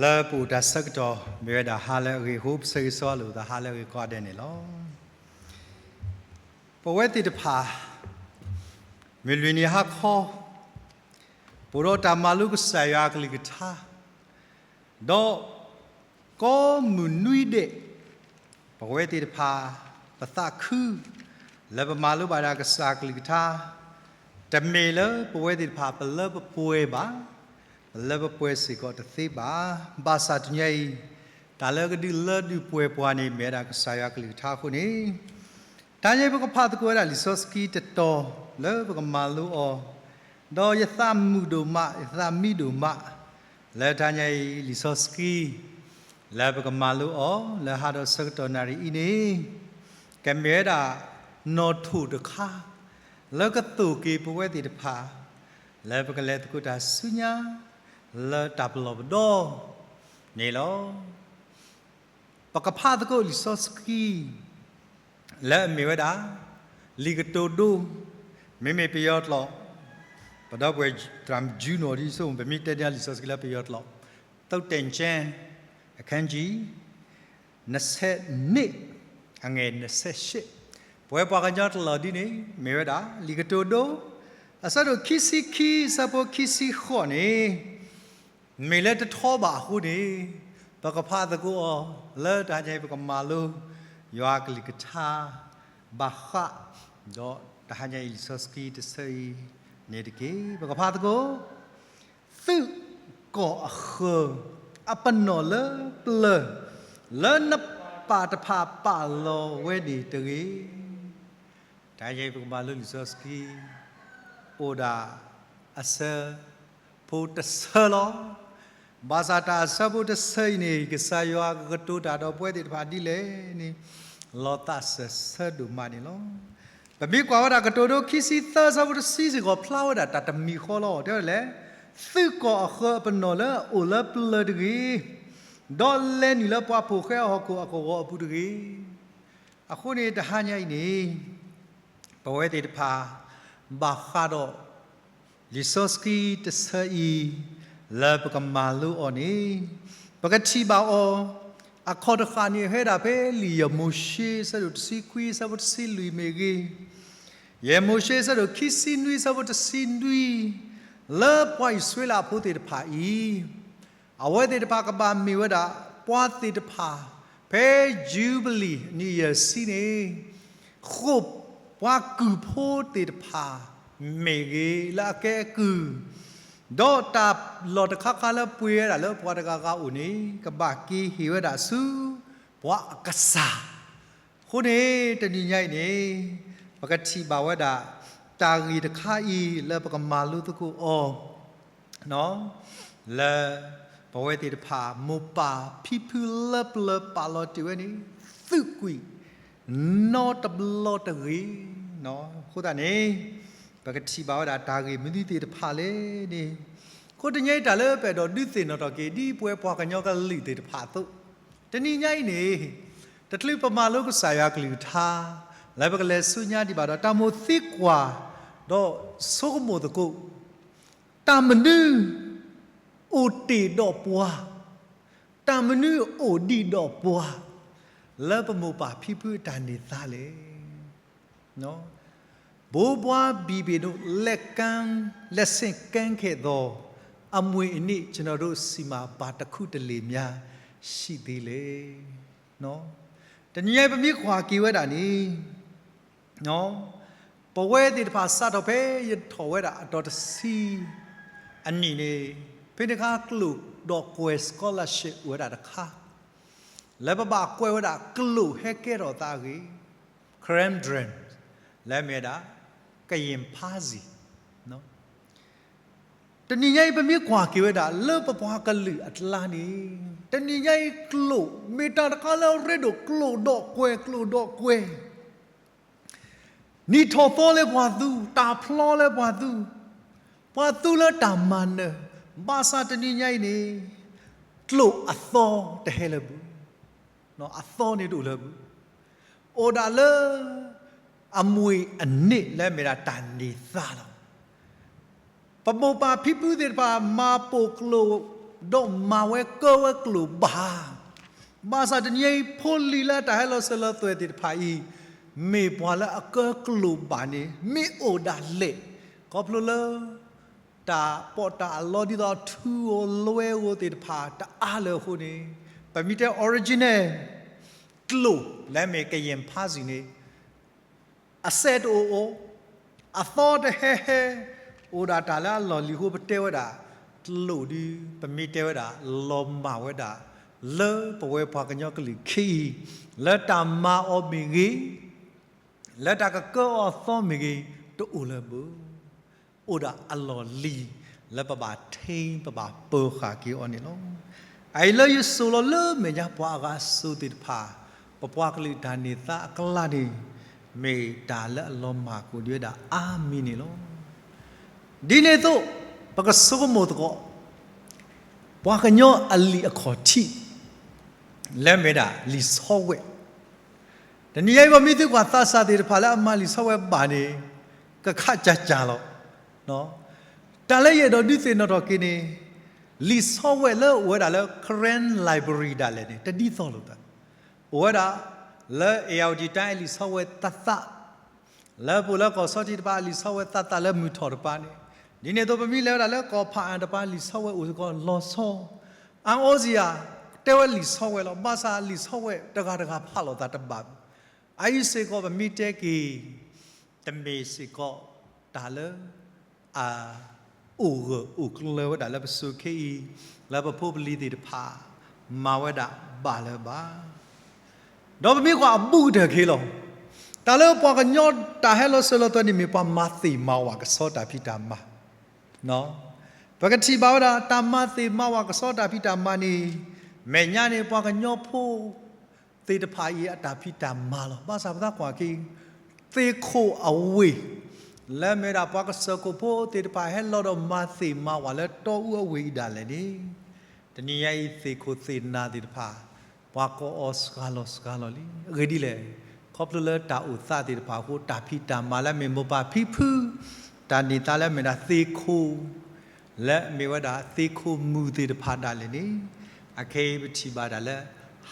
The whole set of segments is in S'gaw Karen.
လၢပအိၣ်တၢ်ဆၢကတီၢ် မ့ၢ်ဝဲဒၣ်ဟါလၢအဂ့ၤအဃိ ပဆၢဂ့ၤဆၢဝါလိာ်သးဟါလၢအဂ့ၤကိးဂၤဒဲးန့ၣ်လီၤ. ပဝဲသ့ၣ်တဖၣ် မုၢ်လွံၢ်နံၤဟါခီ ပအိၣ်ဒီးတၢ်မၤလိကစၢ်ယွၤအကလုၢ်ကထါ ဒီး ကိးမုၢ်နွံဒဲး ပဝဲသ့ၣ်တဖၣ် ပသးခု လၢပမၤလိဘၣ်ဒၣ်ကစၢ်အကလုၢ်ကထါ တမ့ၢ်လၢပဝဲသ့ၣ်တဖၣ် ပလၢပပှဲၤဘၣ်, ပလၢပပှဲၤစ့ၢ်ကီးတသ့ဘၣ်. ဘၣ်ဆၣ်တနံၤအံၤ တၢ်လၢကဒုးလၢဒုးပှဲၤပှၤန့ၣ် မ့ၢ်ဝဲဒၣ်ကစၢ်ယွၤအကလုၢ်ကထါအဃိန့ၣ် တဟါညါအံၤ ပကဖးသကိးဝဲဒၣ်လံာ်စီဆှံတတီၤ လၢပကမၤလိအီၤ, ဒီးယသးမုာ်ဒိၣ်မး ယသးမံဒိၣ်မး လၢတဟါညါအံၤ လံာ်စီဆှံ လၢပကမၤလိအီၤ လၢဟါဒီးဆၢကတီၢ်နၣ်ရံၣ်အံၤန့ၣ် ကမ့ၢ်ဝဲဒၣ် နီၣ်ထိၣ်တခါ လၢကသိၣ်က့ၤပဝဲသ့ၣ်တဖၣ် လၢပကလဲၤသကိးတၢ်ဆူညါ လၢတၢ်ပလီၢ်ပဒီန့ၣ်လီၤ. ပကဖးသကိးလံာ်စီဆှံ လၢအမ့ၢ်ဝဲဒၣ် လံာ်ကတိၤဒိ မ့မ့ၢ်ပယီၤကျိာ် ပဒီပုၢ်ဝဲၢ် သရၣ်မုၣ် Juno ဒ်ဆိ ပမ့ၢ်တဲန့ၢ်လံာ်စီဆှံလၢပယီၤကျိာ် သုတ့ၣ်ကၠဲ အခန်းကြီး နှစ်ဆယ့်နှစ် အငယ် နှစ်ဆယ့်ရှစ် ပဝဲပှၤကညီတလီၢ်ဒ်န့ၣ် မ့ၢ်ဝဲဒၣ် လံာ်ကတိၤဒိ အဆၢဒိၣ်ခံဆံခံ အဆၢဖိခံဆံဃိးန့ၣ် မ့ၢ်လၢတထီဘၣ်အဃိန့ၣ် ပကဖးသကိးအီၤ လၢတဟါညါအံၤ ပကမၤလိ ယွၤကလုၢ်ကထါ ဘၣ်ဃး ဒီးတဟါညါအံၤ လံာ်စီဆှံတဆၢအံၤန့ၣ်တက့ၢ်. ပကဖးသကိး သုးကီၢ်အဃၢၤ အပနီၣ်လၢပျၢၤ လၢနပာ်တဖၣ်ပာ်လီၤဝဲန့ၣ်တဂ့ၤ. တဟါညါအံၤ ပကမၤလိလံာ်စီဆှံ အိၣ်ဒၣ်အဆၢဖိတဆၢလီၤ. ဘၣ်ဆၣ်တၢ်အဆၢဖိတဆၢအံၤန့ၣ် ကစၢ်ယွၤကကတိၤတၢ်ဒီးပဝဲသ့ၣ်တဖၣ်ဒ်လဲၣ်န့ၣ် လီၤသးစၢၤဆၢဒိၣ်မးန့ၣ်လီၤ. ပမ့ၢ်ကွၢ်ဝဲဒၣ်ကတိၤဒိခံဆံသၢ အဆၢဖိတဆံစ့ၢ်ကီး ဖျါဝဲဒၣ်တၢ်တမံၤဃီလီၤ. တဲဝဲဒ်လဲၣ်, သုးကီၢ်အဃၢၤအပနီၣ်လၢအအိၣ်လၢပျၢၤတဂ့ၤ, ဒီးလဲၤနုာ်လၢပှၤဖိၣ်ဃဲအဟီၣ်ခိၣ်အကဝီၤအပူၤတဂ့ၤ. အဃိန့ၣ် တဟါညါအံၤန့ၣ် ပဝဲသ့ၣ်တဖၣ် ဘၣ်ဃးဒီး လံာ်စီဆှံတဆၢအံၤ လၢပကမၤလိအီၤန့ၣ် ပကထံၣ်ဘၣ်အီၤ အခီၣ်တဃၣ်န့ၣ် ဟဲဒၣ်ဖဲလံာ်ယဲၢ်မိၤၡ့ အဆၢဒိၣ်တဆံခွံ အဆၢဖိတဆံလွံၢ်မ့ၢ်ဂ့ၤ, ယဲၢ်မိၤၡ့ အဆၢဒိၣ်ခံဆံနွံ အဆၢဖိတဆံနွံ လၢပှၤအံၣ်စရ့လးဖိသ့ၣ်တဖၣ်အံၤ အဝဲသ့ၣ်တဖၣ်ကဘၣ်မ့ၢ်ဝဲဒၣ် ပှၤသ့ၣ်တဖၣ် ဖဲယူဘလံၤ နံၣ်ယဲၢ်ဆံန့ၣ် ဃိာ်ပှၤကုၢ်ဖိသ့ၣ်တဖၣ် မ့ၢ်ဂ့ၤ လၢအကဲအကုၢ်, ဒီးတၢ်လီၢ်တခါခါလၢပှ့ၤဝဲဒၣ်လၢပှၤတဂၤဂၤအိၣ်န့ၣ် ကဘၣ်က့ၤဟ့ၣ်ဝဲဒၣ်ဆူ ပှၤအကစၢ် အဃိန့ၣ် တနံၤညါအံၤန့ၣ် ပကထံၣ်ဘၣ်ဝဲဒၣ် တၢ်ဂ့ၢ်တခါအံၤ လၢပကမၤလိသကိးအီၤ လၢပဝဲသ့ၣ်တဖၣ် မိၢ်ပၢ်ဖံဖုလၢပျၢၤပာ်လီၤတ့ၢ်ဝဲန့ၣ် သုးကွံာ်နီတဘျီတဂ့ၤ. အဃိသတးန့ၣ် ပကထံၣ်ဘၣ်ဝဲဒၣ်တၢ်ဂ့ၢ်မနုၤသ့ၣ်တဖၣ်လဲၣ်န့ၣ်, အဃိတနံၤအံၤတၢ်လၢပအဲၣ်ဒိးဒုးသ့ၣ်နီၣ်ထီၣ်က့ၤ ဒ်ပဝဲပှၤကညီကလုာ်သ့ၣ်တဖၣ်အသိး, တနံၤညါအံၤန့ၣ် တချုးပမၤလိကစၢ်ယွၤကလုၢ်ကထါ လၢပကလဲၤဆူညါဒံးဘၣ်ဒီး တၢ်မိၣ်သံကွၢ် ဒီးဆိကမိၣ်သကိး တၢ်မနုၤအိၣ်တ့ၢ်ဒီးပှၤ, တၢ်မနုၤအိၣ်ဒံးဒီးပှၤ လၢပမိၢ်ပၢ်ဖံဖုအတၢ်န့ၢ်သါလဲၣ်. ဘိးဘွားဘံၣ်ဘ့ၣ်ဒိၣ် လက်ဆင့်ကမ်းခဲ့သော အမွေအနှစ် ကျွန်တော်တို့ဆီမှာ ဘာတစ်ခုတလေများ ရှိသေးလဲၣ်. တနံၤညါအံၤပမ့ၢ်ကွၢ်က့ၤဝဲဒၣ်န့ၣ် ပဝဲသ့ၣ်တဖၣ်စးထီၣ်ဖဲယထီၣ်ဝဲဒၣ်အတီၤတဆံအနံၣ်န့ၣ် ဖဲန့ၣ်အခါကျိာ်ဒီးကွဲၤ scholarship အိၣ်ဝဲဒၣ်တခါ လၢပဘၣ်ကွဲးဝဲဒၣ် ကျိာ်ဟဲကဲထီၣ်သးအဂ့ၢ် Karen Dram လၢအမ့ၢ်ဝဲဒၣ် ကရင်ဖါစံ တနံၤညါအံၤ ပမ့ၢ်ကွၢ်က့ၤဝဲဒၣ် လၢပပှၤကလုာ်အကျါန့ၣ် တနံၤညါအံၤ ကျိာ် မ့ၢ်တၢ်တခါလၢအရ့ဒိၣ် ကျိာ်ဒီးကွဲၤ ကျိာ်ဒီးကွဲၤ နံၣ်ထီၣ်သီလၢပှၤသူ တၢ်ဖျီလၢပှၤသူ ပှၤသူလၢတၢ်မၤနၢၤ ဘၣ်ဆၣ်တနံၤညါအံၤန့ၣ် ကျိာ်အသီတဟဲလၢပူၤ အသီန့ၣ်တအိၣ်လၢပူၤ အိၣ်ဒၣ်လၢ အမွေအနှစ် လၢအမ့ၢ်ဒၣ်တၢ်န့ၢ်သါလီၤ. ပမိၢ်ပၢ်ဖံဖုသ့ၣ်တဖၣ် မၤပိာ်ကျိာ် ဒီးမၤဝဲကၢဝဲကျိာ်ဘၣ်. ဘၣ်ဆၣ်တနံၤအံၤ ဖိလံၤလၢတၢ်ဟဲလီၤစၢၤလီၤသွဲၣ်သ့ၣ်တဖၣ်အံၤ, မ့ၢ်ပှၤလၢအကၢကျိာ်ဘၣ်န့ၣ် မ့ၢ်အိၣ်ဒၣ်လဲာ်, ခီဖျိလၢ တၢ်ပီးတၢ်လီဒ်သိးထူဧိၤလွဲဧိၤသ့ၣ်တဖၣ်တအါလၢၤအဃိန့ၣ်, ပမ့ၢ်တဲ original ကျိာ်လၢမ့ၢ်ကယဲၢ်ဖးစံၣ်န့ၣ် အစဲးတအိၣ်အိၣ်, အသီတဟဲဟဲ, အိၣ်ဒၣ်တၢ်လၢအလီၢ်လံၤအဃိ ပတဲဝဲဒၣ် ကျိာ်ဒုး ပမ့ၢ်တဲဝဲဒၣ် လီၤမၢ်ဝဲဒၣ် လၢပဝဲပှၤကညီကလုာ်ခံအံၤ လၢတၢ်မၤအီၤမ့ၢ်ဂ့ၤ, လၢတၢ်ကကၢအီၤအသီမ့ၢ်ဂ့ၤ, တအိၣ်လၢၤဘၣ်. အိၣ်ဒၣ်အလီၢ်လံၤ လၢပဘၣ်ထိန်း ပဘၣ်ပၢၤဃာ်က့ၤအီၤန့ၣ်လီၤ. အအံၤလၢယစိာ်လီၤလၢမဲာ်ညါပှၤအဂၤအစိၤသ့ၣ်တဖၣ်, ပပှၤကလုာ်တၢ်န့ၢ်သါအကျါန့ၣ် မ့ၢ်တၢ်လၢအလီၤမၢ်ကွံာ်ဒံးဝဲဒၣ်အါမံၤန့ၣ်လီၤ. ဒ်န့ၣ်အသိး ပကဆိကမိၣ်သကိး ပှၤကညီအလံာ်အခီၣ်ထံး လၢမ့ၢ်ဒၣ်လံာ်ဆီဝဲ, တနံၤညါအံၤ ပမ့ၢ်သံကွၢ်သးစၢ်သ့ၣ်တဖၣ်လၢအမၤလံာ်ဆီဝဲဘၣ်န့ၣ် ကခးကၢ်ကၢ်လီၤ. တၢ်လၢယအဲၣ်ဒိးဒုးသ့ၣ်နီၣ်ထီၣ်က့ၤန့ၣ်, လံာ်ဆီဝဲလၢအိၣ်ဝဲဒၣ်လၢ Karen Library ဒၣ်လဲာ်န့ၣ် တဒ်သိးလိာ်သး, အိၣ်ဝဲဒၣ် လၢ အ့ၣ်ယၣ်အိၣ်တံၣ်တၢ် အလံာ်ဆီဝဲသးသး လၢပအိၣ်လၢကီၢ်ဆီထံးတပၤ အလံာ်ဆီဝဲသးသးလၢမုၢ်ထီၣ်တပၤန့ၣ်, ဒ်န့ၣ်အသိး ပမ့ၢ်လဲၤဝဲဒၣ်လၢကီၢ်ဖးအၣ်တပၤ လံာ်ဆီဝဲအိၣ်စ့ၢ်ကီးလီၤဆီ, အအိစံယၤ တဲဝဲလံာ်ဆီဝဲလီၤ. ဘၣ်ဆၣ်လံာ်ဆီဝဲတဂၤတဂၤဖးလိာ်သးတဘၣ်ဘၣ်. အအံၤစ့ၢ်ကီး ပမ့ၢ်တဲက့ၤ တမ့ၢ်စ့ၢ်ကီး တၢ်လၢ အ အိၣ်ဂၢၢ်အိၣ်ကျၢၤဝဲဒၣ်လၢပစိၤခဲအံၤ လၢပဖိပလံၤသ့ၣ်တဖၣ် မၤဝဲဒၣ်ဘၣ်လၢၤဘၣ်. ဒီးပမ့ၢ်ကွၢ်အဘူးကတၢၢ်က့ၤလီၤ. တၢ်လၢပှၤကညီတၢ်ဟဲလီၤစၢၤလီၤသွဲၣ်န့ၣ် မ့ၢ်ပှၤမၤသ့ၣ်မၤဝၣ်ကဆှီတၢ်ဖံးတၢ်မၤ, ပကထံၣ်ဘၣ်ဝဲဒၣ် တၢ်မၤသ့ၣ်မၤဝၣ်ကဆှီတၢ်ဖံးတၢ်မၤန့ၣ် မဲာ်ညါန့ၣ် ပှၤကညီဖိ သ့ၣ်တဖၣ်အံၤအတၢ်ဖံးတၢ်မၤလီၤ. ဘၣ်ဆၣ်ပသးကွၢ်က့ၤ သ့ၣ်ခိၣ်အဝ့ၢ် လၢမ့ၢ်ဒၣ်ပှၤကစၢၢ်ခိၣ်ဖိသ့ၣ်တဖၣ်ဟဲလီၤဒီးမၤသ့ၣ်မၤဝၣ်လၢတီအူအဝ့ၢ်အံၤဒၣ်လဲာ်န့ၣ်, တနံၤညါအံၤသ့ၣ်ခိၣ်သ့ၣ်နၢ်သ့ၣ်တဖၣ် ပှၤကိးအီၤစှၤလီၤစှၤလီၤလံ. အဂ့ၢ်ဒ်လဲၣ်, ခီဖျိလၢတၢ်အိၣ်သးသ့ၣ်တဖၣ်အဃိ တၢ်ဖံးတၢ်မၤလၢမ့ၢ်မိၢ်ပၢ်ဖံဖု တၢ်န့ၢ်သါလၢမ့ၢ်ဒၣ်သ့ၣ်ခိၣ် လၢမ့ၢ်ဝဲဒၣ်သ့ၣ်ခိၣ်မုၢ်သ့ၣ်တဖၣ်ဒၣ်လဲာ်န့ၣ်, အခဲအံၤပထံၣ်ဘၣ်ဒၣ်လၢ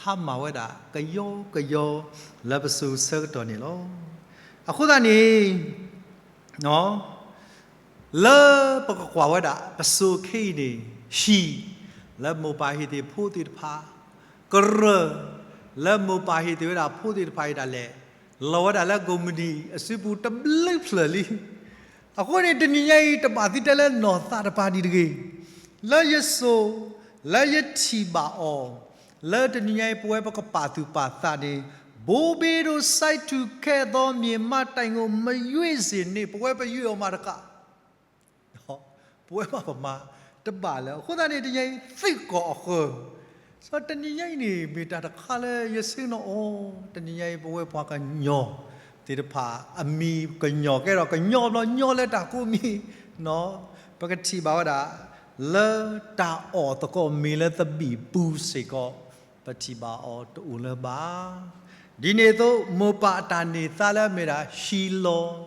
ဟါမၢ်ဝဲဒၣ်ကယီကယီ လၢပစိၤဆၢကတီၢ်န့ၣ်လီၤ. အဃိသတးန့ၣ် လၢပကကွၢ်ဝဲဒၣ် ပစိၤခဲအံၤန့ၣ် ဟံၣ် လၢမိၢ်ပၢ်ဟ့ၣ်သ့ၣ်ဖိသ့ၣ်တဖၣ်, ကရၢၢ် လၢမိၢ်ပၢ်ဟ့ၣ်သ့ၣ်ဝဲဒၣ်ဖိသ့ၣ်တဖၣ်အံၤဒၣ်လဲာ် လီၤဝဲဒၣ်လၢကိးမုၢ်နံၤအစုပူၤတဘျုးဖျၢၣ်လံ. အဃိန့ၣ် တနံၤညါအံၤ တဘၣ်သံတဲလၢနီၢ်သးတပၤဒံးတဂ့ၤ. လၢယစိၤ လၢယထံၣ်ဘၣ်အီၤ လၢတနံၤညါအံၤ ပဝဲပကပာ်သူၣ်ပာ်သးန့ၣ် ဘိးဘ့ဒိ စိုင်းထူး ခဲအသီ မြေမှတ်တိုင်ကို မရွေးစေနဲ့ ပဝဲပယွဲၢ်အီၤမးတကး ပဝဲဘၣ်ပမၤတဘၣ်လၢၤ. အဃိသတးန့ၣ် တနံၤညါအံၤ သုးကီၢ်အဃၢၤ, စီၤတနံၤညါအံၤန့ၣ် မ့ၢ်တၢ်တခါလၢယဆ့ၣ်နီၤအီၤ, တနံၤညါအံၤ ပဝဲပှၤကညီသ့ၣ်တဖၣ် အမံၤကညီၤကဲဒီး ကညီဘျီညီလၢတၢ်ကိးမံၤ, ပကထံၣ်ဘၣ်ဝဲဒၣ် လၢတၢ်အီၣ်သကိးမ့ၤလၢသဘံၣ်ပူၤစ့ၢ်ကီး ပထံၣ်ဘၣ်အီၤတအိၣ်လၢၤဘၣ်. ဒ်န့ၣ်အသိး မိၢ်ပၢ်အတၢ်န့ၢ်သါလၢအမ့ၢ်ဒၣ်ဟံၣ်လီၤ,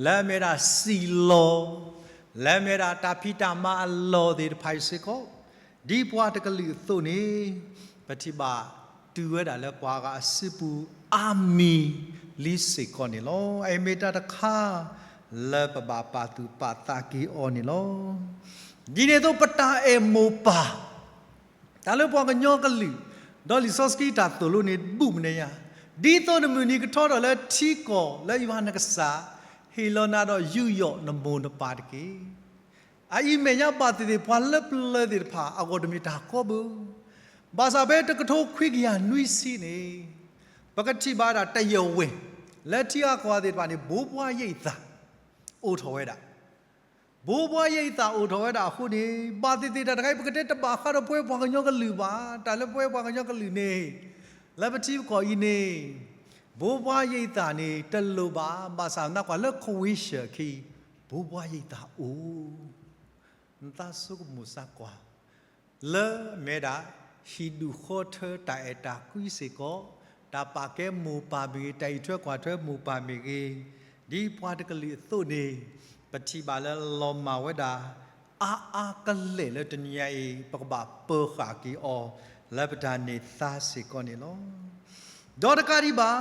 လၢအမ့ၢ်ဒၣ်စံၣ်လီၤ, လၢအမ့ၢ်ဒၣ်တၢ်ဖံးတၢ်မၤအလီၢ်သ့ၣ်တဖၣ်အံၤစ့ၢ်ကီး, ဒ်ပှၤတကလုာ်အသိးန့ၣ် ပထံၣ်ဘၣ်တုၤဝဲဒၣ်လၢပှၤဂၤအစုပူၤအါမံၤလံစ့ၢ်ကီးန့ၣ်လီၤ. အအံၤမ့ၢ်တၢ်တခါ လၢပဘၣ်ပာ်သူၣ်ပာ်သးက့ၤအီၤန့ၣ်လီၤ. ဒ်န့ၣ်အသိး ပတၢ်အဲၣ်မိၢ်ပၢ် တၢ်လၢပှၤကညီကလုာ်, ဒီးလံာ်စီဆှံတၢ်သိၣ်လိန့ၣ် ဘူးမနုၤညါ, ဒ်သိးနမုၢ်နံၤကထီထီၣ်လၢထံကီၢ်လၢယွၤနကစၢ် ဟ့ၣ်လီၤနၤဒီးယူးယီၣ်နမိၢ်နပၢ်တက့ၢ်. အအံၤမဲာ်ညါဘၣ်သ့ၣ်သ့ၣ် ပှၤလၢပျၢၤသ့ၣ်တဖၣ် အဂီၢ်တမ့ၢ်တၢ်ကီဘၣ်. ဘၣ်ဆၣ်ဖဲတကထိခွံကယၤနွံဆံန့ၣ် ပကထံၣ်ဘၣ်ဒၣ်တယဲၢ်ဝဲၢ် လၢထံဂၤကီၢ်ဂၤသ့ၣ်တဖၣ်န့ၣ် ဘိးဘှါယဲအသၣ် အိၣ်ထီၣ်ဝဲဒၣ် ဘိးဘှါယဲအသၣ်အိၣ်ထီၣ်ဝဲဒၣ်အဃိန့ၣ် ဘၣ်သ့ၣ်သ့ၣ်တၢ်တခါအံၤ ပကတဲတဘၣ်ဃးဒီးပဝဲပှၤကညီကလုာ်ဘၣ်. တၢ်လၢပဝဲပှၤကညီကလုာ်န့ၣ် လၢပထံပကီၢ်အံၤန့ၣ် ဘိးဘှါယဲအသၣ်န့ၣ် တလိၣ်ဘၣ်. ဘၣ်ဆၣ်နကွၢ်လၢ Croatia အခံ ဘိးဘှါယဲအသၣ်အိၣ် နသးဆိကမိၣ်စ့ၢ်ကီး လၢအမ့ၢ်ဒၣ် ဟံၣ်ဒူၣ်ဃီထၢ တၢ်အဲၣ်တၢ်ကွံစ့ၢ်ကီး, တၢ်ပာ်ကဲမိၢ်ပၢ်မ့ၢ်ဂ့ၤ, တၢ်အံးထွဲကွၢ်ထွဲမိၢ်ပၢ်မ့ၢ်ဂ့ၤ, ဒ်ပှၤတကလုာ်အသိးန့ၣ် ပထံၣ်ဘၣ်လၢလီၤမၢ်ဝဲဒၣ် အါအါကလဲာ်လၢတနံၤညါအံၤ ပကဘၣ်ပၢၤဃာ်က့ၤအီၤ လၢပတၢ်န့ၢ်သါစ့ၢ်ကီးန့ၣ်လီၤ. ဒီးတကးဒံးဘၣ်,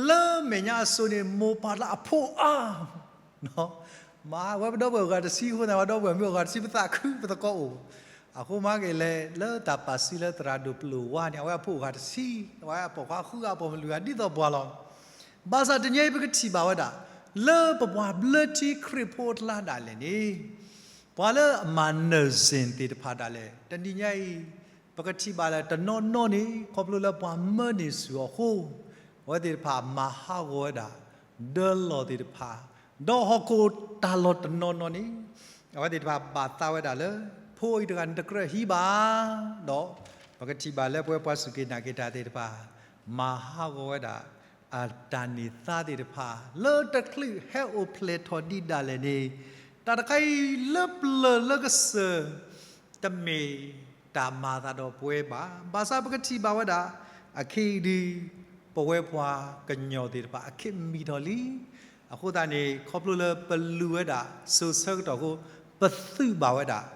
လၢမဲာ်ညါအစိၤန့ၣ် မိၢ်ပၢ်လၢအဖိအါ မ့ၢ်ဝဲပဒီပုၢ်ဝဲၢ်အဂၤတဆံအဃိသတး ပဒီပုၢ်ဝဲၢ်မ့ၢ်အဂၤတဆံ ပသးခုပသကိးအိၣ်, အဃိမ့ၢ်ဂ့ၤလဲၣ် လၢတၢ်ပာ်စုလၢသရၣ်ဒိၣ်ပျိာ်ဝါန့ၣ် အဝဲအဖိအဂၤတဆံ, အဝဲအပိာ်ခွါဃုဂၤ အပိာ်မုၣ်လွံၢ်ဂၤ ဒ်သိးပှၤလီၤ. ဘၣ်ဆၣ်တနံၤအံၤပကထံၣ်ဘၣ်ဝဲဒၣ် လၢပပှၤဘျၢထံခရံာ်ဖိအကျါဒၣ်လဲာ်န့ၣ် ပှၤလၢအမၤနၢၤစ့ၣ်သ့ၣ်တဖၣ်ဒၣ်လဲာ် တနံၤညါအံၤ ပကထံၣ်ဘၣ်လၢတနီၤနီၤန့ၣ် ခီဖျိလၢပှၤမၢန့ၢ်ဆူၣ်အီၤအဃိ အဝဲသ့ၣ်တဖၣ်မၤဟးဂီၤဝဲဒၣ် ဒၢလီၢ်သ့ၣ်တဖၣ်, ဒီးဟီၣ်ခိၣ်တၢ်လီၢ်တနီၤနီၤန့ၣ် အဝဲသ့ၣ်တဖၣ်ဘၣ်သးဝဲဒၣ်လၢ ဖိအံၤတဂၤန့ၣ်တကြၢးဟံးဘၣ်, ဒီးပကထံၣ်ဘၣ်လၢပဝဲပှၤစူၢ်က့ၤနာ်က့ၤတၢ်သ့ၣ်တဖၣ် မၤဟးဂီၤဝဲဒၣ် အတၢ်န့ၢ်သါသ့ၣ်တဖၣ် လၢတချုးဟဲအိၣ်ဖျဲၣ်ထီၣ်ဒံးဒၣ်လဲာ်န့ၣ် တၢ်တခါအံၤလၢပျၢၤလၢကစၢၢ် တမ့ၢ်တၢ်မၤသးဒီးပဝဲဘၣ်. ဘၣ်ဆၣ်ပကထံၣ်ဘၣ်ဝဲဒၣ် အခဲအံၤဒုး ပဝဲပှၤကညီသ့ၣ်တဖၣ်အခ့မံၤထီၣ်လံ. အဃိသတးန့ၣ် ခီဖျိလၢပလူၤဝဲဒၣ်စိၤဆၢကတီၢ်အဃိ ပသုးဘၣ်ဝဲဒၣ်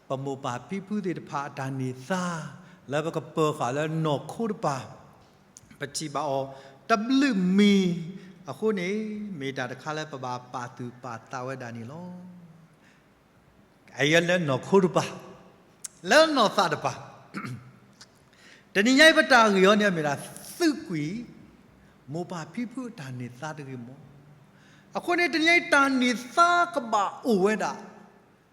ပမိၢ်ပၢ်ဖံဖုသ့ၣ်တဖၣ်အတၢ်န့ၢ်သါ လၢပကပၢၤဃာ်လၢနီၢ်ခိတပၤ ပထံၣ်ဘၣ်အီၤ တဘျုးမံၤအဃိန့ၣ် မ့ၢ်တၢ်တခါလၢပဘၣ်ပာ်သူၣ်ပာ်သးဝဲဒၣ်န့ၣ်လီၤ. အအံၤလၢနီၢ်ခိတပၤ, လၢနီၢ်သးတပၤ, တနံၤညါအံၤပတၢ်ဂ့ၢ်အီၤန့ၣ်မ့ၢ်ဒၣ် သုးကွံာ် မိၢ်ပၢ်ဖံဖုအတၢ်န့ၢ်သါတဂ့ၤမး. အဃိန့ၣ် တနံၤညါအံၤတၢ်န့ၢ်သါကဘၣ်အိၣ်ဝဲဒၣ်,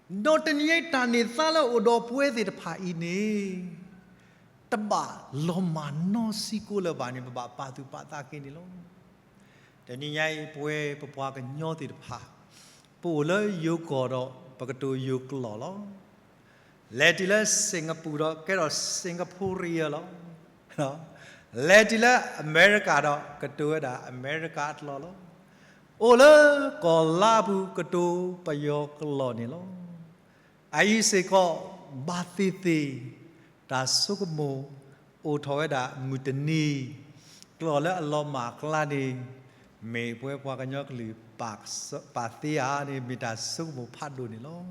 ဒီးတနံၤညါအံၤတၢ်န့ၢ်သါလၢအိၣ်ဒီးပဝဲသ့ၣ်တဖၣ်အံၤန့ၣ် တဘၣ်လီၤမၢ်နီတစဲးဖိလၢၤဘၣ်န့ၣ် ပဘၣ်ပာ်သူၣ်ပာ်သးက့ၤန့ၣ်လီၤ. တနံၤညါအံၤ ပဝဲပပှၤကညီသ့ၣ်တဖၣ် ပအိၣ်လၢယိၤကီၢ်ဒီး ပကတိၤယိၤကျိာ်လီၤ. လဲၤတုၤလၢ Singapore ဒီး ကဲထီၣ် Singaporean လီၤ. လဲၤတုၤလၢအမဲရကၤဒီး ကတိၤဝဲဒၣ်အမဲရကၤအကျိာ်လီၤ. အိၣ်လၢကီၢ်လါအပူၤ ကတိၤပယီၤကျိာ်န့ၣ်လီၤ. အအံၤစ့ၢ်ကီး ဘၣ်သ့ၣ်သ့ၣ် တၢ်ဆိကမိၣ် အိၣ်ထီၣ်ဝဲဒၣ်မုၢ်တနံၤ, ကျိာ်လၢအလီၤမၢ်အကျါန့ၣ် မ့ၢ်ပဝဲပှၤကညီကလုာ် ပာ်သ့ဧါန့ၣ် မ့ၢ်တၢ်ဆိကမိၣ်ဖးဒိၣ်န့ၣ်လီၤ.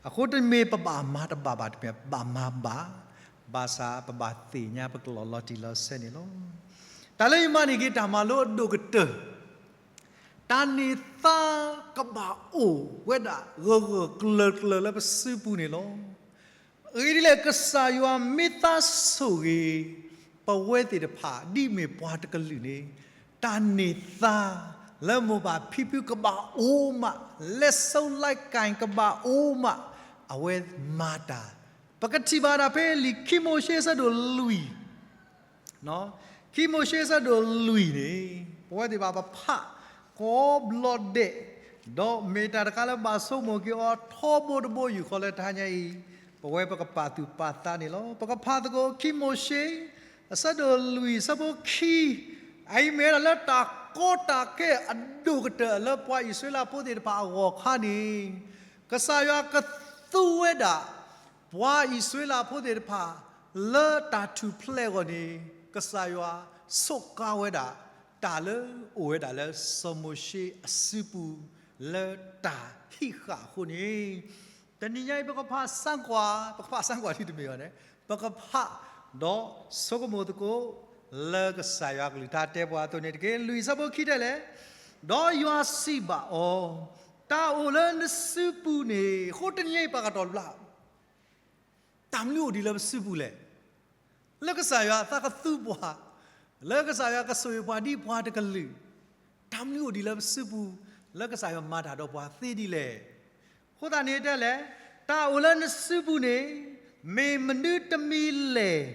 အဃိတမ့ၢ်ပဘၣ်မၤတဘၣ်ဘၣ် တမ့ၢ်ပဘၣ်မၤဘၣ်, ဘၣ်ဆၣ်ပဘၣ်သ့ၣ်ညါပကျိာ်လီၤတံၢ်လီၤဆဲးန့ၣ်လီၤ. တၢ်လၢယမၤန့ၢ်က့ၤတၢ်မၤလိအဒိၣ်ကတၢၢ် တၢ်န့ၢ်သါကဘၣ်အိၣ်ဝဲဒၣ် ဂၢၢ်ဂၢၢ်ကျၢၤကျၢၤလၢပစုပူၤန့ၣ်လီၤ. အဂ့ၢ်ဒ်လဲၣ် ကစၢ်ယွၤမ့ၢ်သးဆိၣ်ဂ့ၤ ပဝဲသ့ၣ်တဖၣ် ဒ်မ့ၢ်ပှၤတကလုာ်န့ၣ် တၢ်န့ၢ်သါလၢမိၢ်ပၢ်ဖံဖုကဘၣ်အိၣ်မး, လက်ဆုပ်လက်ကိုင် ကဘၣ်အိၣ်မး, အဝဲမၤတၢ်, ပကထံၣ်ဘၣ်ဒၣ်ဖဲလံာ်ခံမိၤၡ့အဆၢဒိၣ်လွံၢ် ခံမိၤၡ့အဆၢဒိၣ်လွံၢ်န့ၣ် ပဝဲသ့ၣ်တဖၣ်ပဖး ကိးဘျီဒဲး, ဒီးမ့ၢ်တၢ်တခါလၢဘၣ်ဆိကမိၣ်က့ၤအီၤထီဘိတဘိယူၢ်ဃီလၢတဟါညါအံၤ, ပဝဲပကပာ်သူၣ်ပာ်သးန့ၣ်လီၤ. ပကဖးသကိးခံမိၤၡ့ အဆၢဒိၣ်လွံၢ် အဆၢဖိခံ, အအံၤမ့ၢ်ဝဲဒၣ်လၢတၢ်ကီတၢ်ခဲအဒိၣ်ကတၢၢ်လၢပှၤအံၣ်စရ့လးဖိသ့ၣ်တဖၣ်အဂီၢ်ခါန့ၣ်, ကစၢ်ယွၤကသူဝဲဒၣ် ပှၤအံၣ်စရ့လးဖိသ့ၣ်တဖၣ် လၢတၢ်ထူၣ်ဖျဲးအဂီၢ်န့ၣ် ကစၢ်ယွၤစူးကါဝဲဒၣ် တၢ်လၢအိၣ်ဝဲဒၣ်လၢစီၤမိၤၡ့အစုပူၤ လၢတၢ်ဟံးဃာ်အဃိန့ၣ်, တနံၤညါအံၤ ပကဖးစၢ်ကွၢ်, ပကဖးစၢ်ကွၢ်ဒ်တမ့ၢ်ဘၣ်န့ၣ်, ပကဖးဒီးဆိကမိၣ်သကိး လၢကစၢ်ယွၤကလုၢ်ကထါတဲပှၤအသိးန့ၣ်တက့ၢ်. လွံၢ် အဆၢဖိခံတဲလဲၣ်, ဒီးယွၤစံးဘၣ်အီၤ, တၢ်အိၣ်လၢနစုပူၤန့ၣ် အဃိတနံၤညါအံၤပာ်ကတီၤတဘျီ တၢ်မနုၤအိၣ်ဒံးလၢပစုပူၤလဲၣ်. လၢကစၢ်ယွၤအသးကသူပှၤ, လၢကစၢ်ယွၤကဆိၣ်ဂ့ၤပှၤဒ်ပှၤတကလုာ်, တၢ်မနုၤအိၣ်ဒံးလၢပစုပူၤ, လၢကစၢ်ယွၤမၤတၢ်ဒီးပှၤသ့ဒ်လဲၣ်. အဃိသတးန့ၣ်တဲလဲၣ်, တၢ်အိၣ်လၢနစုပူၤန့ၣ် မ့ၢ်မနုၤတမံၤလဲၣ်.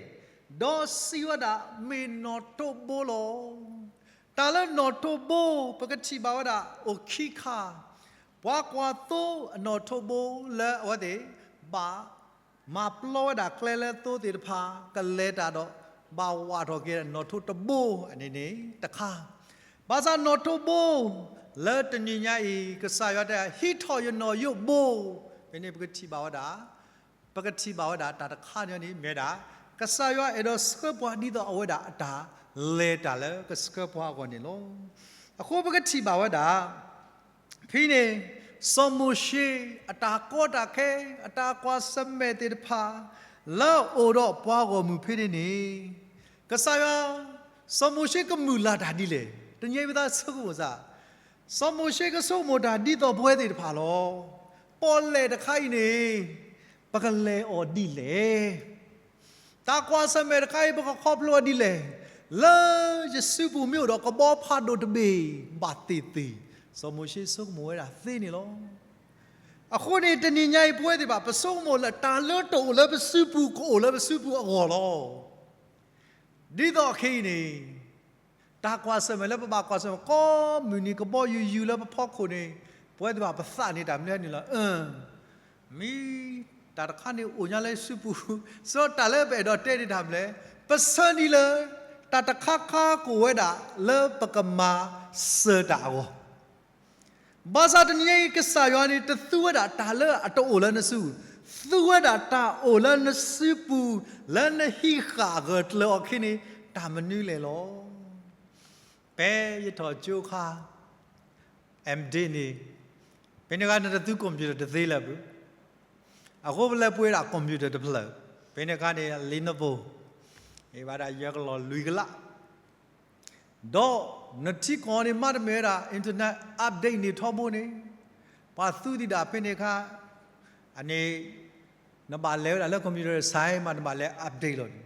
ဒီးစံးဝဲဒၣ် မ့ၢ်နီၣ်ထိးဘိလီၤ. တၢ်လၢနီၣ်ထိးဘိ ပကထံၣ်ဘၣ်ဝဲဒၣ်အိၣ်ခံခါ, ပှၤကွၢ်သိအနီၣ်ထိးဘိလၢအဝဲသ့ၣ် ဘၣ်မၤပျီဝဲဒၣ်ကျဲလၢသိသ့ၣ်တဖၣ် ကလဲၤတၢ်ဒီး ဘၣ်ဝးထီၣ်က့ၤနီၣ်ထိးတဘိအန့ၣ်န့ၣ်တခါ, ဘၣ်ဆၣ်နီၣ်ထိးဘိ လၢတနံၤညါအံၤ ကစၢ်ယွၤတဲ ဟံးထီၣ်ယနီၣ်ယိးဘိ, ဖဲန့ၣ်ပကထံၣ်ဘၣ်ဝဲဒၣ် ပကထံၣ်ဘၣ်ဝဲဒၣ်တၢ်တခါန့ၣ်န့ၣ် မ့ၢ်ဝဲဒၣ် ကစၢ်ယွၤအဲၣ်ဒိးဆှၢပှၤဒ်သိးအဝဲဒၣ်အတၢ်လဲၤတၢ်လၢကဆှၢပှၤအဂီၢ်န့ၣ်လီၤ. အဃိပကထံၣ်ဘၣ်ဝဲဒၣ် ဖဲန့ၣ် စီၤမိၤၡ့အတၢ်ကီတၢ်ခဲ အတၢ်ကွၢ်ဆၢၣ်မဲာ်သ့ၣ်တဖၣ် လၢအအိၣ်ဒီးပှၤဂီၢ်မုၢ်ဖဲန့ၣ်န့ၣ်, ကစၢ်ယွၤ, စီၤမိၤၡ့ကမုၢ်လၢ်တၢ်ဒ်လဲၣ်, တနံၤအံၤပသးဆိကမိၣ်စ့ၢ်, စီၤမိၤၡ့ကဆိကမိၣ်တၢ်ဒ်သိးပဝဲသ့ၣ်တဖၣ်လီၤ. ပီၣ်လဲၣ်တခါအံၤန့ၣ် ပကလဲၤအီၤဒ်လဲၣ် တၢ်ကွၢ်ဆၢၣ်မဲာ်တခါအံၤ ပကခီဖျိအီၤဒ်လဲၣ်, လၢယစုပူၤမ့ၢ်အိၣ်ဒီးကဘီဖးဒိၣ်တဘ့ၣ်ဘၣ်သ့ၣ်သ့ၣ်, စီၤမိၤၡ့ဆိကမိၣ်ဝဲဒၣ်သ့န့ၣ်လီၤ. အဃိန့ၣ် တနံၤညါအံၤပဝဲသ့ၣ်တဖၣ် ပဆိကမိၣ်လၢတၢ်လၢတအိၣ်လၢပစုပူၤ ကအိၣ်လၢပစုပူၤအဂီၢ်လီၤ. ဒ်သိးအခဲအံၤန့ၣ် တၢ်ကွၢ်ဆၢၣ်မဲာ်လၢပဘၣ်ကွၢ်ဆၢၣ်မဲာ် ကိးမုၢ်နံၤကဘီယူၤယူၤလၢပဖီခိၣ်န့ၣ်, ပဝဲသ့ၣ်တဖၣ်ပသးန့ၣ်တၢ်မနုၤလဲၣ်န့ၣ်လီၤ. အၢ မ့ၢ်တၢ်တခါန့ၣ်အိၣ်ညါလၢစုပူၤ, စီၤတၢ်လၢပအဲၣ်ဒိးတဲန့ၣ်တၢ်မနုၤလဲၣ်, ပဆၢနံၤလၢ တၢ်တခါခါကအိၣ်ဝဲဒၣ်လၢပကမၤစၢၤတၢ်အဂီၢ် ဘၣ်ဆၣ်တနံၤညါအံၤ ကစၢ်ယွၤန့ၣ် တသူဝဲဒၣ်တၢ်လၢအတအိၣ်လၢနစုပူၤ, သူဝဲဒၣ်တၢ်အိၣ်လၢနစုပူၤ လၢနဟံးဃာ်ဂၢၢ်ကျၢၤအီၤခဲန့ၣ် တၢ်မနုၤလဲၣ်လီၤ. ဖဲယထီၣ်ကၠိခါ M.Div န့ၣ်, ဖဲန့ၣ်အခါန့ၣ်တသူ computer တသ့လၢၤဘၣ်. အဃိပလဲၤပှ့ၤဒၣ် computer တဖျၢၣ်, ဖဲန့ၣ်အခါန့ၣ် Lenovo, အံၤဘၣ်ဒၣ်ယဲၢ်ကလီၢ်လွံၢ်ကလး ဒီးနထံကီၢ်န့ၣ် မ့တမ့ၢ်ဝဲဒၣ် internet update န့ၣ်ထီဘိန့ၣ်, ပှၤသူသ့ၣ်ဒၣ်ဖဲန့ၣ်အခါ, အန့ၣ်, နဘၣ်လဲၤဝဲဒၣ်လၢ computer science မး နဘၣ်လဲၤ update လီၤန့ၣ်,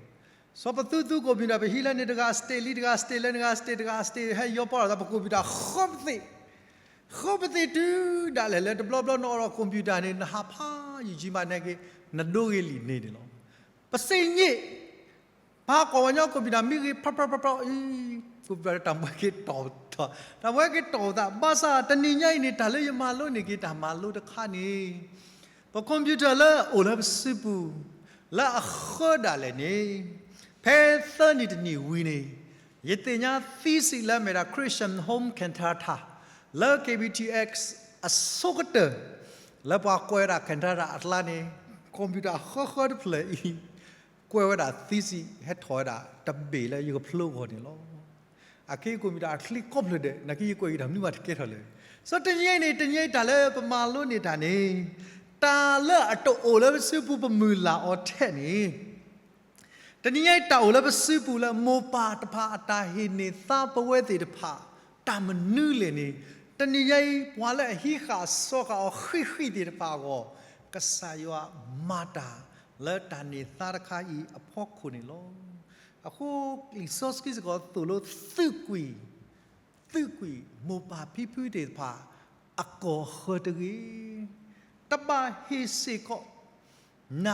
စီၤပသူသူ computer ပဟံးလၢန့ၣ်တဂၤ state လံတဂၤ state လၢန့ၣ်တဂၤ state တဂၤ state ဟဲယီပီၢ်လီၤသး ပ computer ဃီပသ့ၣ်, ဃီပသ့ၣ်တုၤဒၣ်လဲာ်လၢတဘျီဘျီနအိၣ်ဒီး computer န့ၣ် နဟးဖးယုၢ်ကံမးန့ၣ်က့ၤ နဒိဂ့ၤလံာ်န့ၣ်န့ၣ်လီၤ. ပစ့ၢ်ကီး ပဟးကွၢ်ဝဲညီ computer မ့ၢ်ဂ့ၤ ဖျီဖျီဖျီဖျီအံၤ, computer တၢ်မၤက့ၤတီၢ်ထီၣ်, တၢ်မၤက့ၤတီၢ်သး ဘၣ်ဆၣ်တနံၤညါအံၤန့ၣ် တၢ်လၢယမၤလိန့ၢ်က့ၤတၢ်မၤလိတခါန့ၣ်, ပ computer လၢအအိၣ်လၢပစုပူၤ လၢအဃၢဒၣ်လဲာ်န့ၣ်, ဖဲသၢနံၣ်တနံၣ်ဝံၤန့ၣ်, ယသ့ၣ်ညါ thesis လၢအမ့ၢ်ဒၣ် Christian Home Cantata လၢ K B T X အဆိကတၢၢ်, လၢပှၤကွဲးဝဲဒၣ် cantata အကျါန့ၣ်, computer ဃၢဃၢတဖျၢၣ်အံၤ ကွဲးဝဲဒၣ် thesis ဟဲထီၣ်ဝဲဒၣ်တဘ့ၣ်လၢယကဖျိအဂီၢ်န့ၣ်လီၤ. အခဲအံၤ computer အချ့ကိးဖျၢၣ်ဒဲး နာ်က့ယကွဲးက့ၤတၢ်မနုၤမးတကဲထီၣ်လၢၤ. စီၤတနံၤညါအံၤန့ၣ် တနံၤညါအံၤတၢ်လၢပမၤလိန့ၢ်တၢ်န့ၣ်, တၢ်လၢအတအိၣ်လၢပစုပူၤပမုၢ်လၢ်အီၤထဲန့ၣ်, တနံၤညါအံၤတၢ်အိၣ်လၢပစုပူၤလၢ မိၢ်ပၢ်တဖၣ်အတၢ်ဟ့ၣ်န့ၢ်သါပဝဲသ့ၣ်တဖၣ် တၢ်မနုၤလဲၣ်န့ၣ်, တနံၤညါအံၤ ပှၤလၢအဟံးဃာ်စီဃာ်အီၤဃံးဃံးသ့ၣ်တဖၣ်အဂီၢ်, ကစၢ်ယွၤမၤတၢ်လၢတၢ်န့ၢ်သါတခါအံၤအဖီခိၣ်န့ၣ်လီၤ. အဃိလံာ်စီဆှံစ့ၢ်ကီးသိၣ်လိသုးကွံာ်, သုးကွံာ်မိၢ်ပၢ်ဖံဖုသ့ၣ်တဖၣ် အကီၢ်ဃၢတဂ့ၤ. တဘၣ်ဟ့ၣ်စ့ၢ်ကီး န